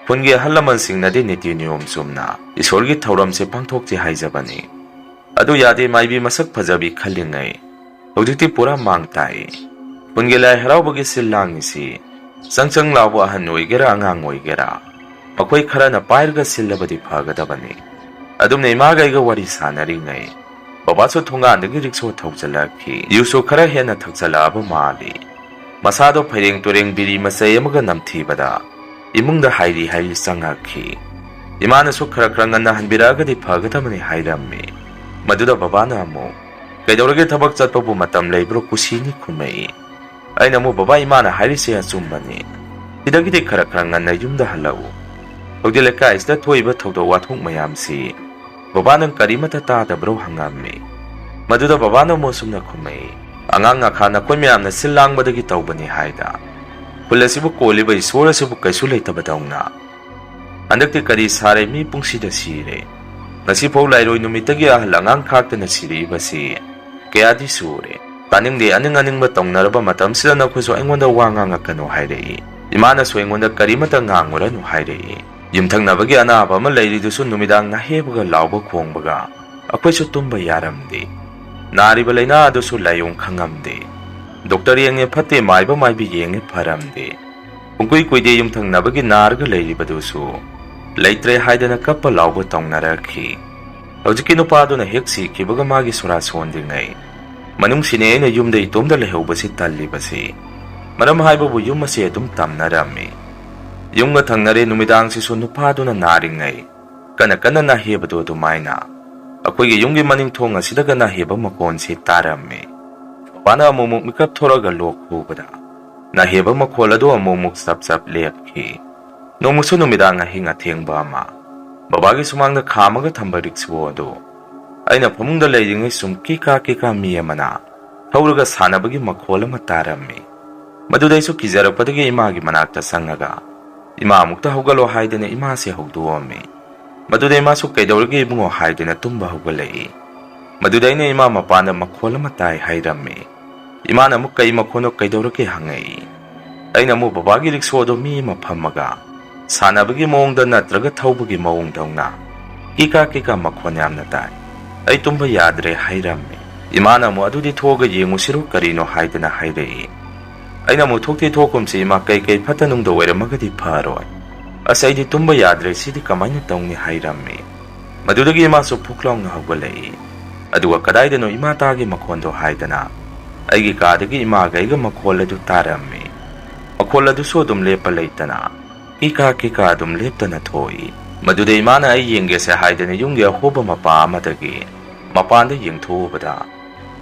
ꯈꯨꯟꯒꯤ ꯑꯍꯜ ꯂꯃꯟꯁꯤꯡꯅꯗꯤ ꯅꯤꯇꯤ ꯅꯤꯌꯣꯝ ꯆꯨꯝꯅ ꯏꯁꯣꯔꯒꯤ ꯊꯧꯔꯝꯁꯦ ꯄꯥꯡꯊꯣꯛꯁꯤ ꯍꯥꯏꯖꯕꯅꯤ꯫ ꯑꯗꯨ ꯌꯥꯗꯦ, ꯃꯥꯏꯕꯤ ꯃꯁꯛ ꯐꯖꯕꯤ ꯈꯜꯂꯤꯉꯩ ꯍꯧꯖꯤꯛꯇꯤ ꯄꯨꯔꯥ ꯃꯥꯡ ꯇꯥꯛꯏ꯫ ꯈꯨꯟꯒꯤ ꯂꯥꯏ ꯍꯔꯥꯎꯕꯒꯤ ꯁꯤꯜ ꯂꯥꯡꯉꯤꯁꯤ ꯆꯪ ꯆꯪ ꯂꯥꯎꯕ ꯑꯍꯟ ꯑꯣꯏꯒꯦꯔꯥ ꯑꯉꯥꯡ ꯑꯣꯏꯒꯦꯔꯥ, ꯃꯈꯣꯏ ꯈꯔꯅ ꯄꯥꯏꯔꯒ ꯁꯤꯜꯂꯕꯗꯤ ꯐꯒꯗꯕꯅꯤ꯫" ꯑꯗꯨꯝꯅ ꯏꯃꯥꯒ ꯑꯩꯒ ꯋꯥꯔꯤ ꯁꯥꯟꯅꯔꯤꯉꯩ ꯕꯕꯥꯁꯨ ꯊꯣꯡꯒꯥꯟꯗꯒꯤ ꯔꯤꯛꯁꯣ ꯊꯧꯖꯤꯜꯂꯛꯈꯤ꯫ ꯌꯨꯁꯨ ꯈꯔ ꯍꯦꯟꯅ ꯊꯛꯆꯜꯂꯛꯑꯕ ꯃꯥꯜꯂꯤ꯫ ꯃꯁꯥꯗꯣ ꯐꯩꯔꯦꯡ ꯇꯨꯔꯦꯡ ꯕꯤꯔꯤ ꯃꯆꯩ ꯑꯃꯒ ꯅꯝꯊꯤꯕꯗ ꯏꯃꯨꯡꯗ ꯍꯥꯏꯔꯤ ꯍꯥꯏꯔꯤ ꯆꯪꯉꯛꯈꯤ꯫ ꯏꯃꯥꯅꯁꯨ ꯈꯔ ꯈꯔ ꯉꯟꯅ ꯍꯟꯕꯤꯔꯛꯑꯒꯗꯤ ꯐꯒꯗꯕꯅꯤ ꯍꯥꯏꯔꯝꯃꯤ꯫ ꯃꯗꯨꯗ ꯕꯕꯥꯅ ꯑꯃꯨꯛ, "ꯀꯩꯗꯧꯔꯒꯦ, ꯊꯕꯛ ꯆꯠꯄꯕꯨ ꯃꯇꯝ ꯂꯩꯕ꯭ꯔꯣ?" ꯀꯨꯁꯤꯅꯤ ꯈꯨꯝꯃꯛꯏ꯫ ꯑꯩꯅ ꯑꯃꯨꯛ, "ꯕꯕꯥ, ꯏꯃꯥꯅ ꯍꯥꯏꯔꯤꯁꯦ ꯑꯆꯨꯝꯕꯅꯤ꯫ ꯁꯤꯗꯒꯤꯗꯤ ꯈꯔ ꯈꯔ ꯉꯟꯅ ꯌꯨꯝꯗ ꯍꯜꯂꯛꯎ꯫ ꯍꯧꯖꯤꯛ ꯂꯩꯀꯥꯏꯁꯤꯗ ꯊꯣꯛꯏꯕ ꯊꯧꯗꯣꯛ ꯋꯥꯊꯣꯛ ꯃꯌꯥꯝꯁꯤ ꯕꯕꯥ ꯅꯪ ꯀꯔꯤꯃꯠꯇ ꯇꯥꯗꯕ꯭ꯔꯣ?" ꯍꯪꯉꯝꯃꯤ꯫ ꯃꯗꯨꯗ ꯕꯕꯥꯅ ꯑꯃꯨꯛ ꯑꯁꯨꯝꯅ ꯈꯨꯝꯃꯛꯏ, "ꯑꯉꯥꯡ ꯉꯥꯈꯥ ꯅꯈꯣꯏ ꯃꯌꯥꯝꯅ ꯁꯤꯜ ꯂꯥꯡꯕꯗꯒꯤ ꯇꯧꯕꯅꯤ ꯍꯥꯏꯗ꯫ ꯈꯨꯜ ꯑꯁꯤꯕꯨ ꯀꯣꯜꯂꯤꯕ ꯏꯁꯣꯔ ꯑꯁꯤꯕꯨ ꯀꯩꯁꯨ ꯂꯩꯇꯕꯗꯧꯅ꯫ ꯍꯟꯗꯛꯇꯤ ꯀꯔꯤ ꯁꯥꯔꯦ, ꯃꯤ ꯄꯨꯡꯁꯤꯗ ꯁꯤꯔꯦ꯫ ꯉꯁꯤꯐꯥꯎ ꯂꯥꯏꯔꯣꯏ ꯅꯨꯃꯤꯠꯇꯒꯤ ꯑꯍꯜ ꯑꯉꯥꯡ ꯈꯥꯛꯇꯅ ꯁꯤꯔꯛꯏꯕꯁꯤ ꯀꯌꯥꯗꯤ ꯁꯨꯔꯦ꯫ ꯇꯥꯅꯤꯡꯗꯦ, ꯑꯅꯤꯡ ꯑꯅꯤꯡꯕ ꯇꯧꯅꯔꯕ ꯃꯇꯝꯁꯤꯗ ꯅꯈꯣꯏꯁꯨ ꯑꯩꯉꯣꯟꯗ ꯋꯥ ꯉꯥꯡꯉꯛꯀꯅꯨ," ꯍꯥꯏꯔꯛꯏ꯫ ꯏꯃꯥꯅꯁꯨ ꯑꯩꯉꯣꯟꯗ ꯀꯔꯤꯃꯠꯇ ꯉꯥꯡꯉꯨꯔꯅꯨ ꯍꯥꯏꯔꯛꯏ꯫ ꯌꯨꯝꯊꯪꯅꯕꯒꯤ ꯑꯅꯥꯕ ꯑꯃ ꯂꯩꯔꯤꯗꯨꯁꯨ ꯅꯨꯃꯤꯗꯥꯡ ꯅꯥꯍꯦꯕꯒ ꯂꯥꯎꯕ ꯈꯣꯡꯕꯒ ꯑꯩꯈꯣꯏꯁꯨ ꯇꯨꯝꯕ ꯌꯥꯔꯝꯗꯦ꯫ ꯅꯥꯔꯤꯕ ꯂꯥꯏꯅꯥ ꯑꯗꯨꯁꯨ ꯂꯥꯏꯑꯣꯡ ꯈꯪꯉꯝꯗꯦ꯫ ꯗꯣꯛꯇꯔ ꯌꯦꯡꯉꯦ ꯐꯠꯇꯦ, ꯃꯥꯏꯕ ꯃꯥꯏꯕꯤ ꯌꯦꯡꯉꯦ ꯐꯔꯝꯗꯦ꯫ ꯄꯨꯡꯀꯨꯏ ꯀꯨꯏꯗꯦ ꯌꯨꯝꯊꯪꯅꯕꯒꯤ ꯅꯥꯔꯒ ꯂꯩꯔꯤꯕꯗꯨꯁꯨ ꯂꯩꯇ꯭ꯔꯦ ꯍꯥꯏꯗꯅ ꯀꯞꯄ ꯂꯥꯎꯕ ꯇꯧꯅꯔꯛꯈꯤ꯫ ꯍꯧꯖꯤꯛꯀꯤ ꯅꯨꯄꯥꯗꯨꯅ ꯍꯦꯛ ꯁꯤꯈꯤꯕꯒ ꯃꯥꯒꯤ ꯁꯣꯔꯥ ꯁꯣꯟꯗ꯭ꯔꯤꯉꯩ ꯃꯅꯨꯡꯁꯤꯅꯦ ꯑꯩꯅ ꯌꯨꯝꯗ ꯏꯇꯣꯝꯗ ꯂꯩꯍꯧꯕꯁꯤ ꯇꯜꯂꯤꯕꯁꯤ꯫ ꯃꯔꯝ ꯍꯥꯏꯕꯕꯨ ꯌꯨꯝ ꯑꯁꯤ ꯑꯗꯨꯝ ꯇꯝꯅꯔꯝꯃꯤ꯫ ꯌꯨꯝꯒ ꯊꯪꯅꯔꯦ, ꯅꯨꯃꯤꯗꯥꯡꯁꯤꯁꯨ ꯅꯨꯄꯥꯗꯨꯅ ꯅꯥꯔꯤꯉꯩ ꯀꯟꯅ ꯀꯟꯅ ꯅꯥꯍꯦꯕꯗꯣ ꯑꯗꯨꯃꯥꯏꯅ ꯑꯩꯈꯣꯏꯒꯤ ꯌꯨꯝꯒꯤ ꯃꯅꯤꯡ ꯊꯣꯡ ꯑꯁꯤꯗꯒ ꯅꯥꯍꯦꯕ ꯃꯈꯣꯟꯁꯤ ꯇꯥꯔꯝꯃꯤ꯫ ꯃꯄꯥꯅ ꯑꯃꯨꯛꯃꯨꯛ ꯃꯤꯀꯞ ꯊꯣꯔꯛꯑꯒ ꯂꯣꯛ ꯈꯨꯕꯗ ꯅꯥꯍꯦꯕ ꯃꯈꯣꯜ ꯑꯗꯨ ꯑꯃꯨꯛꯃꯨꯛ ꯆꯞ ꯆꯞ ꯂꯦꯞꯈꯤ꯫ ꯅꯣꯡꯃꯁꯨ ꯅꯨꯃꯤꯗꯥꯡ ꯑꯍꯤꯡ ꯑꯊꯦꯡꯕ ꯑꯃ ꯕꯕꯥꯒꯤ ꯁꯨꯃꯥꯡꯗ ꯈꯥꯝꯃꯒ ꯊꯝꯕ ꯔꯤꯛꯁꯣ ꯑꯗꯨ ꯑꯩꯅ ꯐꯃꯨꯡꯗ ꯂꯩꯔꯤꯉꯩ ꯁꯨꯝ ꯀꯤꯀꯥ ꯀꯤꯀꯥ ꯃꯤ ꯑꯃꯅ ꯊꯧꯔꯒ ꯁꯥꯟꯅꯕꯒꯤ ꯃꯈꯣꯜ ꯑꯃ ꯇꯥꯔꯝꯃꯤ꯫ ꯃꯗꯨꯗ ꯑꯩꯁꯨ ꯀꯤꯖꯔꯛꯄꯗꯒꯤ ꯏꯃꯥꯒꯤ ꯃꯅꯥꯛꯇ ꯆꯪꯉꯒ, "ꯏꯃꯥ, ꯑꯃꯨꯛꯇ ꯍꯧꯒꯠꯂꯣ" ꯍꯥꯏꯗꯅ ꯏꯃꯥꯁꯦ ꯍꯧꯗꯣꯛꯑꯝꯃꯤ꯫ ꯃꯗꯨꯗ ꯏꯃꯥꯁꯨ "ꯀꯩꯗꯧꯔꯒꯦ ꯏꯕꯨꯡꯉꯣ?" ꯍꯥꯏꯗꯨꯅ ꯇꯨꯝꯕ ꯍꯧꯒꯠꯂꯛꯏ꯫ ꯃꯗꯨꯗ ꯑꯩꯅ ꯏꯃꯥ ꯃꯄꯥꯟꯗ ꯃꯈꯣꯜ ꯑꯃ ꯇꯥꯏ ꯍꯥꯏꯔꯝꯃꯤ꯫ ꯏꯃꯥꯅ ꯑꯃꯨꯛ "ꯀꯩ ꯃꯈꯣꯜꯅꯣ, ꯀꯩꯗꯧꯔꯒꯦ?" ꯍꯪꯉꯛꯏ꯫ ꯑꯩꯅ ꯑꯃꯨꯛ ꯕꯕꯥꯒꯤ ꯔꯤꯛꯁꯣꯗꯣ ꯃꯤ ꯑꯃ ꯐꯝꯃꯒ ꯁꯥꯟꯅꯕꯒꯤ ꯃꯑꯣꯡꯗ ꯅꯠꯇ꯭ꯔꯒ ꯊꯧꯕꯒꯤ ꯃꯑꯣꯡꯗꯧꯅ ꯀꯤꯀꯥ ꯀꯤꯀꯥ ꯃꯈꯣꯟ ꯌꯥꯝꯅ ꯇꯥꯏ꯫ ꯑꯩ ꯇꯨꯝꯕ ꯌꯥꯗ꯭ꯔꯦ ꯍꯥꯏꯔꯝꯃꯤ꯫ ꯏꯃꯥꯅ ꯑꯃꯨꯛ "ꯑꯗꯨꯗꯤ ꯊꯣꯛꯑꯒ ꯌꯦꯡꯉꯨꯁꯤꯔꯣ ꯀꯔꯤꯅꯣ?" ꯍꯥꯏꯗꯅ ꯍꯥꯏꯔꯛꯏ꯫ ꯑꯩꯅ ꯑꯃꯨꯛ "ꯊꯣꯛꯇꯤ ꯊꯣꯛꯀꯨꯝꯁꯤ ꯏꯃꯥ, ꯀꯩꯀꯩ ꯐꯠꯇ ꯅꯨꯡꯗ ꯑꯣꯏꯔꯝꯃꯒꯗꯤ ꯐꯔꯣꯏ꯫ ꯑꯁ, ꯑꯩꯗꯤ ꯇꯨꯝꯕ ꯌꯥꯗ꯭ꯔꯦ, ꯁꯤꯗꯤ ꯀꯃꯥꯏꯅ ꯇꯧꯅꯤ?" ꯍꯥꯏꯔꯝꯃꯤ꯫ ꯃꯗꯨꯗꯒꯤ ꯏꯃꯥꯁꯨ ꯐꯨꯛ ꯂꯥꯎꯅ ꯍꯧꯒꯠꯂꯛꯏ꯫ ꯑꯗꯨꯒ "ꯀꯗꯥꯏꯗꯅꯣ ꯏꯃꯥ ꯇꯥꯒꯦ ꯃꯈꯣꯟꯗꯣ?" ꯍꯥꯏꯗꯅ ꯑꯩꯒꯤ ꯀꯥꯗꯒꯤ ꯏꯃꯥꯒ ꯑꯩꯒ ꯃꯈꯣꯜ ꯑꯗꯨ ꯇꯥꯔꯝꯃꯤ꯫ ꯃꯈꯣꯜ ꯑꯗꯨꯁꯨ ꯑꯗꯨꯝ ꯂꯦꯞꯄ ꯂꯩꯇꯅ ꯀꯤꯀꯥ ꯀꯤꯀꯥ ꯑꯗꯨꯝ ꯂꯦꯞꯇꯅ ꯊꯣꯛꯏ꯫ ꯃꯗꯨꯗ ꯏꯃꯥꯅ ꯑꯩ ꯌꯦꯡꯒꯦꯁꯦ ꯍꯥꯏꯗꯅ ꯌꯨꯝꯒꯤ ꯑꯍꯣꯕ ꯃꯄꯥ ꯑꯃꯗꯒꯤ ꯃꯄꯥꯟꯗ ꯌꯦꯡꯊꯣꯛꯎꯕꯗ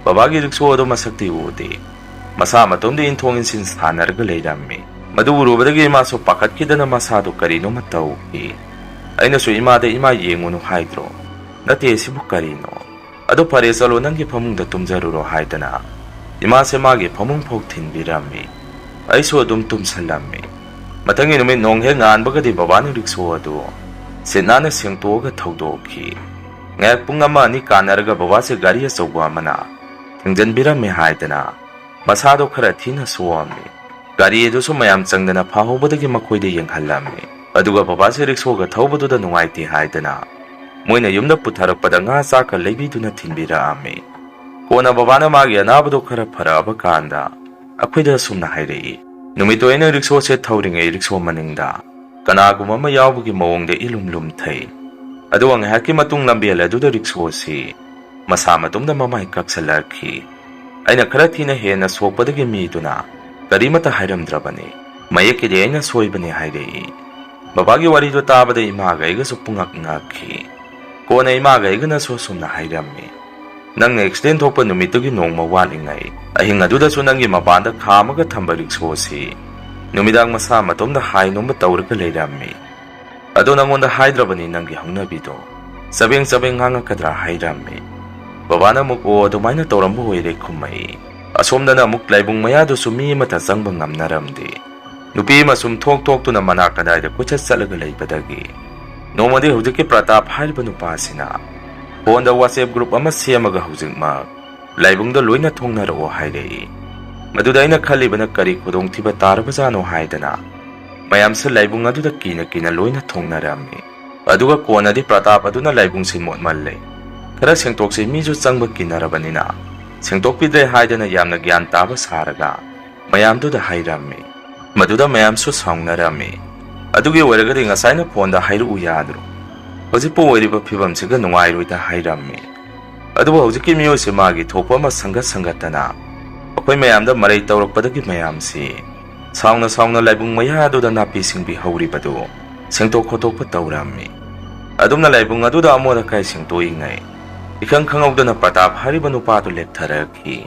ꯕꯕꯥꯒꯤ ꯔꯤꯛꯁꯣ ꯑꯗꯨ ꯃꯁꯛꯇꯤ ꯎꯗꯦ꯫ ꯃꯁꯥ ꯃꯇꯣꯝꯗ ꯏꯟꯊꯣꯛ ꯏꯟꯁꯤꯟ ꯁꯥꯟꯅꯔꯒ ꯂꯩꯔꯝꯃꯤ꯫ ꯃꯗꯨ ꯎꯔꯨꯕꯗꯒꯤ ꯏꯃꯥꯁꯨ ꯄꯥꯈꯠꯈꯤꯗꯅ ꯃꯁꯥꯗꯨ ꯀꯔꯤꯅꯣꯃ ꯇꯧꯈꯤ꯫ ꯑꯩꯅꯁꯨ ꯏꯃꯥꯗ "ꯏꯃꯥ, ꯌꯦꯡꯉꯨꯅꯨ ꯍꯥꯏꯗ꯭ꯔꯣ? ꯅꯠꯇꯦ, ꯁꯤꯕꯨ ꯀꯔꯤꯅꯣ? ꯑꯗꯨ ꯐꯔꯦ, ꯆꯠꯂꯣ, ꯅꯪꯒꯤ ꯐꯃꯨꯡꯗ ꯇꯨꯝꯖꯔꯨꯔꯣ" ꯍꯥꯏꯗꯅ ꯏꯃꯥꯁꯦ ꯃꯥꯒꯤ ꯐꯃꯨꯡ ꯐꯥꯎ ꯊꯤꯟꯕꯤꯔꯝꯃꯤ꯫ ꯑꯩꯁꯨ ꯑꯗꯨꯝ ꯇꯨꯝꯁꯜꯂꯝꯃꯤ꯫ ꯃꯊꯪꯒꯤ ꯅꯨꯃꯤꯠ ꯅꯣꯡ ꯍꯦꯛ ꯉꯥꯟꯕꯒꯗꯤ ꯕꯕꯥꯅ ꯔꯤꯛꯁꯣ ꯑꯗꯨ ꯁꯤꯠ ꯅꯥꯟꯅ ꯁꯦꯡꯇꯣꯛꯑꯒ ꯊꯧꯗꯣꯛꯈꯤ꯫ ꯉꯥꯏꯍꯥꯛ ꯄꯨꯡ ꯑꯃ ꯑꯅꯤ ꯀꯥꯟꯅꯔꯒ ꯕꯕꯥꯁꯦ ꯒꯥꯔꯤ ꯑꯆꯧꯕ ꯑꯃꯅ ꯊꯦꯡꯖꯤꯟꯕꯤꯔꯝꯃꯦ ꯍꯥꯏꯗꯅ ꯃꯁꯥꯗꯣ ꯈꯔ ꯊꯤꯅ ꯁꯣꯛꯑꯝꯃꯤ꯫ ꯒꯥꯔꯤ ꯑꯗꯨꯁꯨ ꯃꯌꯥꯝ ꯆꯪꯗꯅ ꯐꯥꯍꯧꯕꯗꯒꯤ ꯃꯈꯣꯏꯗ ꯌꯦꯡꯍꯜꯂꯝꯃꯤ꯫ ꯑꯗꯨꯒ ꯕꯕꯥꯁꯦ ꯔꯤꯛꯁꯣꯒ ꯊꯧꯕꯗꯨꯗ ꯅꯨꯡꯉꯥꯏꯇꯦ ꯍꯥꯏꯗꯅ ꯃꯣꯏꯅ ꯌꯨꯝꯗ ꯄꯨꯊꯔꯛꯄꯗ ꯉꯥ ꯆꯥꯛꯀ ꯂꯩꯕꯤꯗꯨꯅ ꯊꯤꯟꯕꯤꯔꯛꯑꯝꯃꯤ꯫ ꯀꯣꯟꯅ ꯕꯕꯥꯅ ꯃꯥꯒꯤ ꯑꯅꯥꯕꯗꯣ ꯈꯔ ꯐꯔꯛꯑꯕ ꯀꯥꯟꯗ ꯑꯩꯈꯣꯏꯗ ꯑꯁꯨꯝꯅ ꯍꯥꯏꯔꯛꯏ, "ꯅꯨꯃꯤꯠꯇꯣ ꯑꯩꯅ ꯔꯤꯛꯁꯣꯁꯦ ꯊꯧꯔꯤꯉꯩ ꯔꯤꯛꯁꯣ ꯃꯅꯤꯡꯗ ꯀꯅꯥꯒꯨꯝꯕ ꯑꯃ ꯌꯥꯎꯕꯒꯤ ꯃꯑꯣꯡꯗ ꯏꯂꯨꯝ ꯂꯨꯝꯊꯩ꯫ ꯑꯗꯨꯒ ꯉꯥꯏꯍꯥꯛꯀꯤ ꯃꯇꯨꯡ ꯂꯝꯕꯦꯜ ꯑꯗꯨꯗ ꯔꯤꯛꯁꯣꯁꯤ ꯃꯁꯥ ꯃꯇꯣꯝꯗ ꯃꯃꯥꯏ ꯀꯛꯁꯜꯂꯛꯈꯤ꯫ ꯑꯩꯅ ꯈꯔ ꯊꯤꯅ ꯍꯦꯟꯅ ꯁꯣꯛꯄꯗꯒꯤ ꯃꯤꯗꯨꯅ ꯀꯔꯤꯃꯠꯇ ꯍꯥꯏꯔꯝꯗ꯭ꯔꯕꯅꯤ꯫ ꯃꯌꯦꯛꯀꯤꯗꯤ ꯑꯩꯅ ꯁꯣꯏꯕꯅꯤ ꯍꯥꯏꯔꯛꯏ꯫ ꯕꯕꯥꯒꯤ ꯋꯥꯔꯤꯗꯣ ꯇꯥꯕꯗ ꯏꯃꯥꯒ ꯑꯩꯒꯁꯨ ꯄꯨꯡꯉꯛ ꯉꯛꯈꯤ꯫ ꯀꯣꯟꯅ ꯏꯃꯥꯒ ꯑꯩꯒꯅꯁꯨ ꯑꯁꯨꯝꯅ ꯍꯥꯏꯔꯝꯃꯤ, "ꯅꯪꯅ ꯑꯦꯛꯁꯤꯗꯦꯟ ꯊꯣꯛꯄ ꯅꯨꯃꯤꯠꯇꯨꯒꯤ ꯅꯣꯡꯃ ꯋꯥꯠꯂꯤꯉꯩ ꯑꯍꯤꯡ ꯑꯗꯨꯗꯁꯨ ꯅꯪꯒꯤ ꯃꯄꯥꯟꯗ ꯈꯥꯝꯃꯒ ꯊꯝꯕ ꯔꯤꯛꯁꯣꯁꯤ ꯅꯨꯃꯤꯗꯥꯡ ꯃꯁꯥ ꯃꯇꯣꯝꯗ ꯍꯥꯏ ꯅꯣꯝꯕ ꯇꯧꯔꯒ ꯂꯩꯔꯝꯃꯤ꯫ ꯑꯗꯣ ꯅꯪꯉꯣꯟꯗ ꯍꯥꯏꯗ꯭ꯔꯕꯅꯤ ꯅꯪꯒꯤ ꯍꯧꯅꯕꯤꯗꯣ꯫ ꯆꯕꯦꯡ ꯆꯕꯦꯡ ꯉꯥꯡꯉꯛꯀꯗ꯭ꯔꯥ?" ꯍꯥꯏꯔꯝꯃꯤ꯫ ꯕꯕꯥꯅ ꯑꯃꯨꯛ, "ꯑꯣ, ꯑꯗꯨꯃꯥꯏꯅ ꯇꯧꯔꯝꯕ ꯑꯣꯏꯔꯦ" ꯈꯨꯝꯃꯛꯏ꯫ ꯑꯁꯣꯝꯗꯅ ꯑꯃꯨꯛ ꯂꯥꯏꯕꯨꯡ ꯃꯌꯥꯗꯨꯁꯨ ꯃꯤ ꯑꯃꯠꯇ ꯆꯪꯕ ꯉꯝꯅꯔꯝꯗꯦ꯫ ꯅꯨꯄꯤ ꯑꯃ ꯁꯨꯝ ꯊꯣꯛ ꯊꯣꯛꯇꯨꯅ ꯃꯅꯥꯛ ꯀꯗꯥꯏꯗ ꯀꯣꯏꯆꯠ ꯆꯠꯂꯒ ꯂꯩꯕꯗꯒꯤ ꯅꯣꯡꯃꯗꯤ ꯍꯧꯖꯤꯛꯀꯤ ꯄ꯭ꯔꯇꯥꯞ ꯍꯥꯏꯔꯤꯕ ꯅꯨꯄꯥꯁꯤꯅ ꯐꯣꯟꯗ WhatsApp group ꯑꯃ ꯁꯦꯝꯃꯒ ꯍꯧꯖꯤꯛꯃꯛ ꯂꯥꯏꯕꯨꯡꯗ ꯂꯣꯏꯅ ꯊꯣꯡꯅꯔꯛꯑꯣ ꯍꯥꯏꯔꯛꯏ꯫ ꯃꯗꯨꯗ ꯑꯩꯅ ꯈꯜꯂꯤꯕꯅ ꯀꯔꯤ ꯈꯨꯗꯣꯡꯊꯤꯕ ꯇꯥꯔꯕꯖꯥꯠꯅꯣ ꯍꯥꯏꯗꯅ ꯃꯌꯥꯝꯁꯦ ꯂꯥꯏꯕꯨꯡ ꯑꯗꯨꯗ ꯀꯤꯅ ꯀꯤꯅ ꯂꯣꯏꯅ ꯊꯣꯡꯅꯔꯝꯃꯤ꯫ ꯑꯗꯨꯒ ꯀꯣꯟꯅꯗꯤ ꯄ꯭ꯔꯇꯥꯞ ꯑꯗꯨꯅ ꯂꯥꯏꯕꯨꯡꯁꯤ ꯃꯣꯠꯃꯜꯂꯦ, ꯈꯔ ꯁꯦꯡꯇꯣꯛꯁꯤ, ꯃꯤꯁꯨ ꯆꯪꯕ ꯀꯤꯅꯔꯕꯅꯤꯅ ꯁꯦꯡꯇꯣꯛꯄꯤꯗ꯭ꯔꯦ ꯍꯥꯏꯗꯅ ꯌꯥꯝꯅ ꯒ꯭ꯌꯥꯟ ꯇꯥꯕ ꯁꯥꯔꯒ ꯃꯌꯥꯝꯗꯨꯗ ꯍꯥꯏꯔꯝꯃꯤ꯫ ꯃꯗꯨꯗ ꯃꯌꯥꯝꯁꯨ ꯁꯥꯎꯅꯔꯝꯃꯤ꯫ "ꯑꯗꯨꯒꯤ ꯑꯣꯏꯔꯒꯗꯤ ꯉꯁꯥꯏꯅ ꯐꯣꯟꯗ ꯍꯥꯏꯔꯛꯎ ꯌꯥꯗ꯭ꯔꯣ? ꯍꯧꯖꯤꯛꯄꯨ ꯑꯣꯏꯔꯤꯕ ꯐꯤꯕꯝꯁꯤꯒ ꯅꯨꯡꯉꯥꯏꯔꯣꯏꯗ" ꯍꯥꯏꯔꯝꯃꯤ꯫ ꯑꯗꯨꯕꯨ ꯍꯧꯖꯤꯛꯀꯤ ꯃꯤꯑꯣꯏꯁꯤ ꯃꯥꯒꯤ ꯊꯣꯛꯄ ꯑꯃ ꯁꯪꯒꯠ ꯁꯪꯒꯠꯇꯅ ꯑꯩꯈꯣꯏ ꯃꯌꯥꯝꯗ ꯃꯔꯩ ꯇꯧꯔꯛꯄꯗꯒꯤ ꯃꯌꯥꯝꯁꯤ ꯁꯥꯎꯅ ꯁꯥꯎꯅ ꯂꯥꯏꯕꯨꯡ ꯃꯌꯥꯗꯨꯗ ꯅꯥꯄꯤ ꯁꯤꯡꯕꯤ ꯍꯧꯔꯤꯕꯗꯨ ꯁꯦꯡꯇꯣꯛ ꯈꯣꯠꯇꯣꯛꯄ ꯇꯧꯔꯝꯃꯤ꯫ ꯑꯗꯨꯝꯅ ꯂꯥꯏꯕꯨꯡ ꯑꯗꯨꯗ ꯑꯃꯣꯠ ꯑꯀꯥꯏ ꯁꯦꯡꯇꯣꯛꯏꯉꯩ ꯏꯈꯪ ꯈꯪꯍꯧꯗꯅ ꯄ꯭ꯔꯇꯥꯞ ꯍꯥꯏꯔꯤꯕ ꯅꯨꯄꯥꯗꯨ ꯂꯦꯞꯊꯔꯛꯈꯤ꯫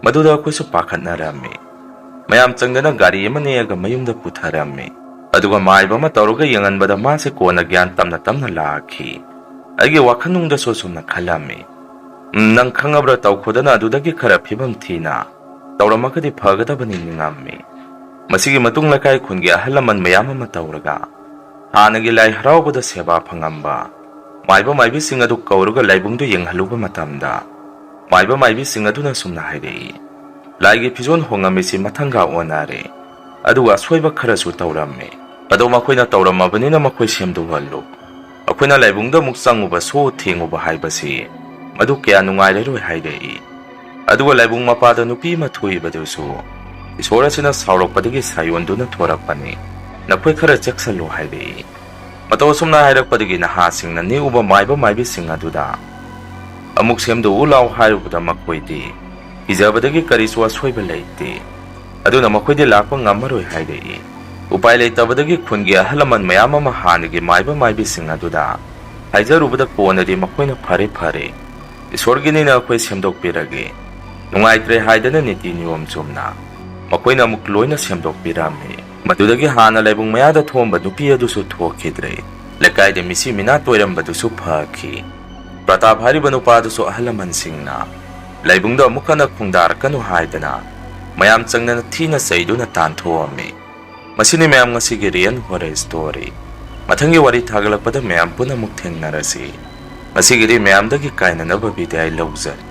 ꯃꯗꯨꯗ ꯑꯩꯈꯣꯏꯁꯨ ꯄꯥꯈꯠꯅꯔꯝꯃꯤ꯫ ꯃꯌꯥꯝ ꯆꯪꯗꯅ ꯒꯥꯔꯤ ꯑꯃ ꯅꯦꯛꯑꯒ ꯃꯌꯨꯝꯗ ꯄꯨꯊꯔꯝꯃꯤ꯫ ꯑꯗꯨꯒ ꯃꯥꯏꯕ ꯑꯃ ꯇꯧꯔꯒ ꯌꯦꯡꯍꯟꯕꯗ ꯃꯥꯁꯦ ꯀꯣꯟꯅ ꯒ꯭ꯌꯥꯟ ꯇꯞꯅ ꯇꯞꯅ ꯂꯥꯛꯈꯤ꯫ ꯑꯩꯒꯤ ꯋꯥꯈꯜꯅꯨꯡꯗꯁꯨ ꯑꯁꯨꯝꯅ ꯈꯜꯂꯝꯃꯤ, "ꯎꯝ, ꯅꯪ ꯈꯪꯉꯕ꯭ꯔꯥ, ꯇꯧꯈꯣꯗꯅ ꯑꯗꯨꯗꯒꯤ ꯈꯔ ꯐꯤꯕꯝ ꯊꯤꯅ ꯇꯧꯔꯝꯃꯒꯗꯤ ꯐꯒꯗꯕꯅꯤ" ꯅꯤꯡꯉꯝꯃꯤ꯫ ꯃꯁꯤꯒꯤ ꯃꯇꯨꯡ ꯂꯩꯀꯥꯏ ꯈꯨꯟꯒꯤ ꯑꯍꯜ ꯂꯃꯟ ꯃꯌꯥꯝ ꯑꯃ ꯇꯧꯔꯒ ꯍꯥꯟꯅꯒꯤ ꯂꯥꯏ ꯍꯔꯥꯎꯕꯗ ꯁꯦꯕꯥ ꯐꯪꯉꯝꯕ ꯃꯥꯏꯕ ꯃꯥꯏꯕꯤꯁꯤꯡ ꯑꯗꯨ ꯀꯧꯔꯒ ꯂꯥꯏꯕꯨꯡꯗꯨ ꯌꯦꯡꯍꯜꯂꯨꯕ ꯃꯇꯝꯗ ꯃꯥꯏꯕ ꯃꯥꯏꯕꯤꯁꯤꯡ ꯑꯗꯨꯅ ꯑꯁꯨꯝꯅ ꯍꯥꯏꯔꯛꯏ, "ꯂꯥꯏꯒꯤ ꯐꯤꯖꯣꯜ ꯍꯣꯡꯉꯝꯃꯤꯁꯤ ꯃꯊꯪꯒ ꯑꯣꯟꯅꯔꯦ, ꯑꯗꯨꯒ ꯑꯁꯣꯏꯕ ꯈꯔꯁꯨ ꯇꯧꯔꯝꯃꯦ꯫ ꯑꯗꯣ ꯃꯈꯣꯏꯅ ꯇꯧꯔꯝꯃꯕꯅꯤꯅ ꯃꯈꯣꯏ ꯁꯦꯝꯗꯣꯛꯍꯜꯂꯨ꯫ ꯑꯩꯈꯣꯏꯅ ꯂꯥꯏꯕꯨꯡꯗ ꯑꯃꯨꯛ ꯆꯪꯉꯨꯕ, ꯁꯣ ꯊꯦꯡꯉꯨꯕ ꯍꯥꯏꯕꯁꯤ ꯃꯗꯨ ꯀꯌꯥ ꯅꯨꯡꯉꯥꯏꯔꯔꯣꯏ" ꯍꯥꯏꯔꯛꯏ꯫ ꯑꯗꯨꯒ ꯂꯥꯏꯕꯨꯡ ꯃꯄꯥꯗ ꯅꯨꯄꯤ ꯑꯃ ꯊꯣꯛꯏꯕꯗꯨꯁꯨ ꯏꯁꯣꯔ ꯑꯁꯤꯅ ꯁꯥꯎꯔꯛꯄꯗꯒꯤ ꯁꯥꯌꯣꯟꯗꯨꯅ ꯊꯣꯔꯛꯄꯅꯤ꯫ ꯅꯈꯣꯏ ꯈꯔ ꯆꯦꯛꯁꯤꯜꯂꯨ ꯍꯥꯏꯔꯛꯏ꯫ ꯃꯇꯧ ꯑꯁꯨꯝꯅ ꯍꯥꯏꯔꯛꯄꯗꯒꯤ ꯅꯍꯥꯁꯤꯡꯅ ꯅꯦꯛꯎꯕ ꯃꯥꯏꯕ ꯃꯥꯏꯕꯤꯁꯤꯡ ꯑꯗꯨꯗ ꯑꯃꯨꯛ ꯁꯦꯝꯗꯣꯛꯎ ꯂꯥꯎ ꯍꯥꯏꯔꯨꯕꯗ ꯃꯈꯣꯏꯗꯤ ꯀꯤꯖꯕꯗꯒꯤ ꯀꯔꯤꯁꯨ ꯑꯁꯣꯏꯕ ꯂꯩꯇꯦ꯫ ꯑꯗꯨꯅ ꯃꯈꯣꯏꯗꯤ ꯂꯥꯛꯄ ꯉꯝꯃꯔꯣꯏ ꯍꯥꯏꯔꯛꯏ꯫ ꯎꯄꯥꯏ ꯂꯩꯇꯕꯗꯒꯤ ꯈꯨꯟꯒꯤ ꯑꯍꯜ ꯂꯃꯟ ꯃꯌꯥꯝ ꯑꯃ ꯍꯥꯟꯅꯒꯤ ꯃꯥꯏꯕ ꯃꯥꯏꯕꯤꯁꯤꯡ ꯑꯗꯨꯗ ꯍꯥꯏꯖꯔꯨꯕꯗ ꯀꯣꯟꯅꯗꯤ ꯃꯈꯣꯏꯅ ꯐꯔꯦ ꯐꯔꯦ, ꯏꯁꯣꯔꯒꯤꯅꯤꯅ ꯑꯩꯈꯣꯏ ꯁꯦꯝꯗꯣꯛꯄꯤꯔꯒꯦ, ꯅꯨꯡꯉꯥꯏꯇ꯭ꯔꯦ ꯍꯥꯏꯗꯅ ꯅꯤꯇꯤ ꯅꯤꯌꯣꯝ ꯆꯨꯝꯅ ꯃꯈꯣꯏꯅ ꯑꯃꯨꯛ ꯂꯣꯏꯅ ꯁꯦꯝꯗꯣꯛꯄꯤꯔꯝꯃꯤ꯫ ꯃꯗꯨꯗꯒꯤ ꯍꯥꯟꯅ ꯂꯥꯏꯕꯨꯡ ꯃꯌꯥꯗ ꯊꯣꯛꯑꯝꯕ ꯅꯨꯄꯤ ꯑꯗꯨꯁꯨ ꯊꯣꯛꯈꯤꯗ꯭ꯔꯦ꯫ ꯂꯩꯀꯥꯏꯗ ꯃꯤꯁꯤ ꯃꯤꯅꯥ ꯇꯣꯏꯔꯝꯕꯗꯨꯁꯨ ꯐꯈꯤ꯫ ꯄ꯭ꯔꯇꯥꯞ ꯍꯥꯏꯔꯤꯕ ꯅꯨꯄꯥꯗꯨꯁꯨ ꯑꯍꯜ ꯂꯃꯟꯁꯤꯡꯅ ꯂꯥꯏꯕꯨꯡꯗ ꯑꯃꯨꯛ ꯍꯟꯅ ꯈꯣꯡꯗꯥꯔꯛꯀꯅꯨ ꯍꯥꯏꯗꯅ ꯃꯌꯥꯝ ꯆꯪꯗꯅ ꯊꯤꯅ ꯆꯩꯗꯨꯅ ꯇꯥꯟꯊꯣꯛꯑꯝꯃꯤ꯫ ꯃꯁꯤꯅꯤ ꯃꯌꯥꯝ ꯉꯁꯤꯒꯤ real horror story꯫ ꯃꯊꯪꯒꯤ ꯋꯥꯔꯤ ꯊꯥꯒꯠꯂꯛꯄꯗ ꯃꯌꯥꯝ ꯄꯨꯟꯅ ꯑꯃꯨꯛ ꯊꯦꯡꯅꯔꯁꯤ꯫ ꯉꯁꯤꯒꯤꯗꯤ ꯃꯌꯥꯝꯗꯒꯤ ꯀꯥꯏꯅꯅꯕ ꯕꯤꯗꯥꯏ ꯂꯧꯖꯔꯤ꯫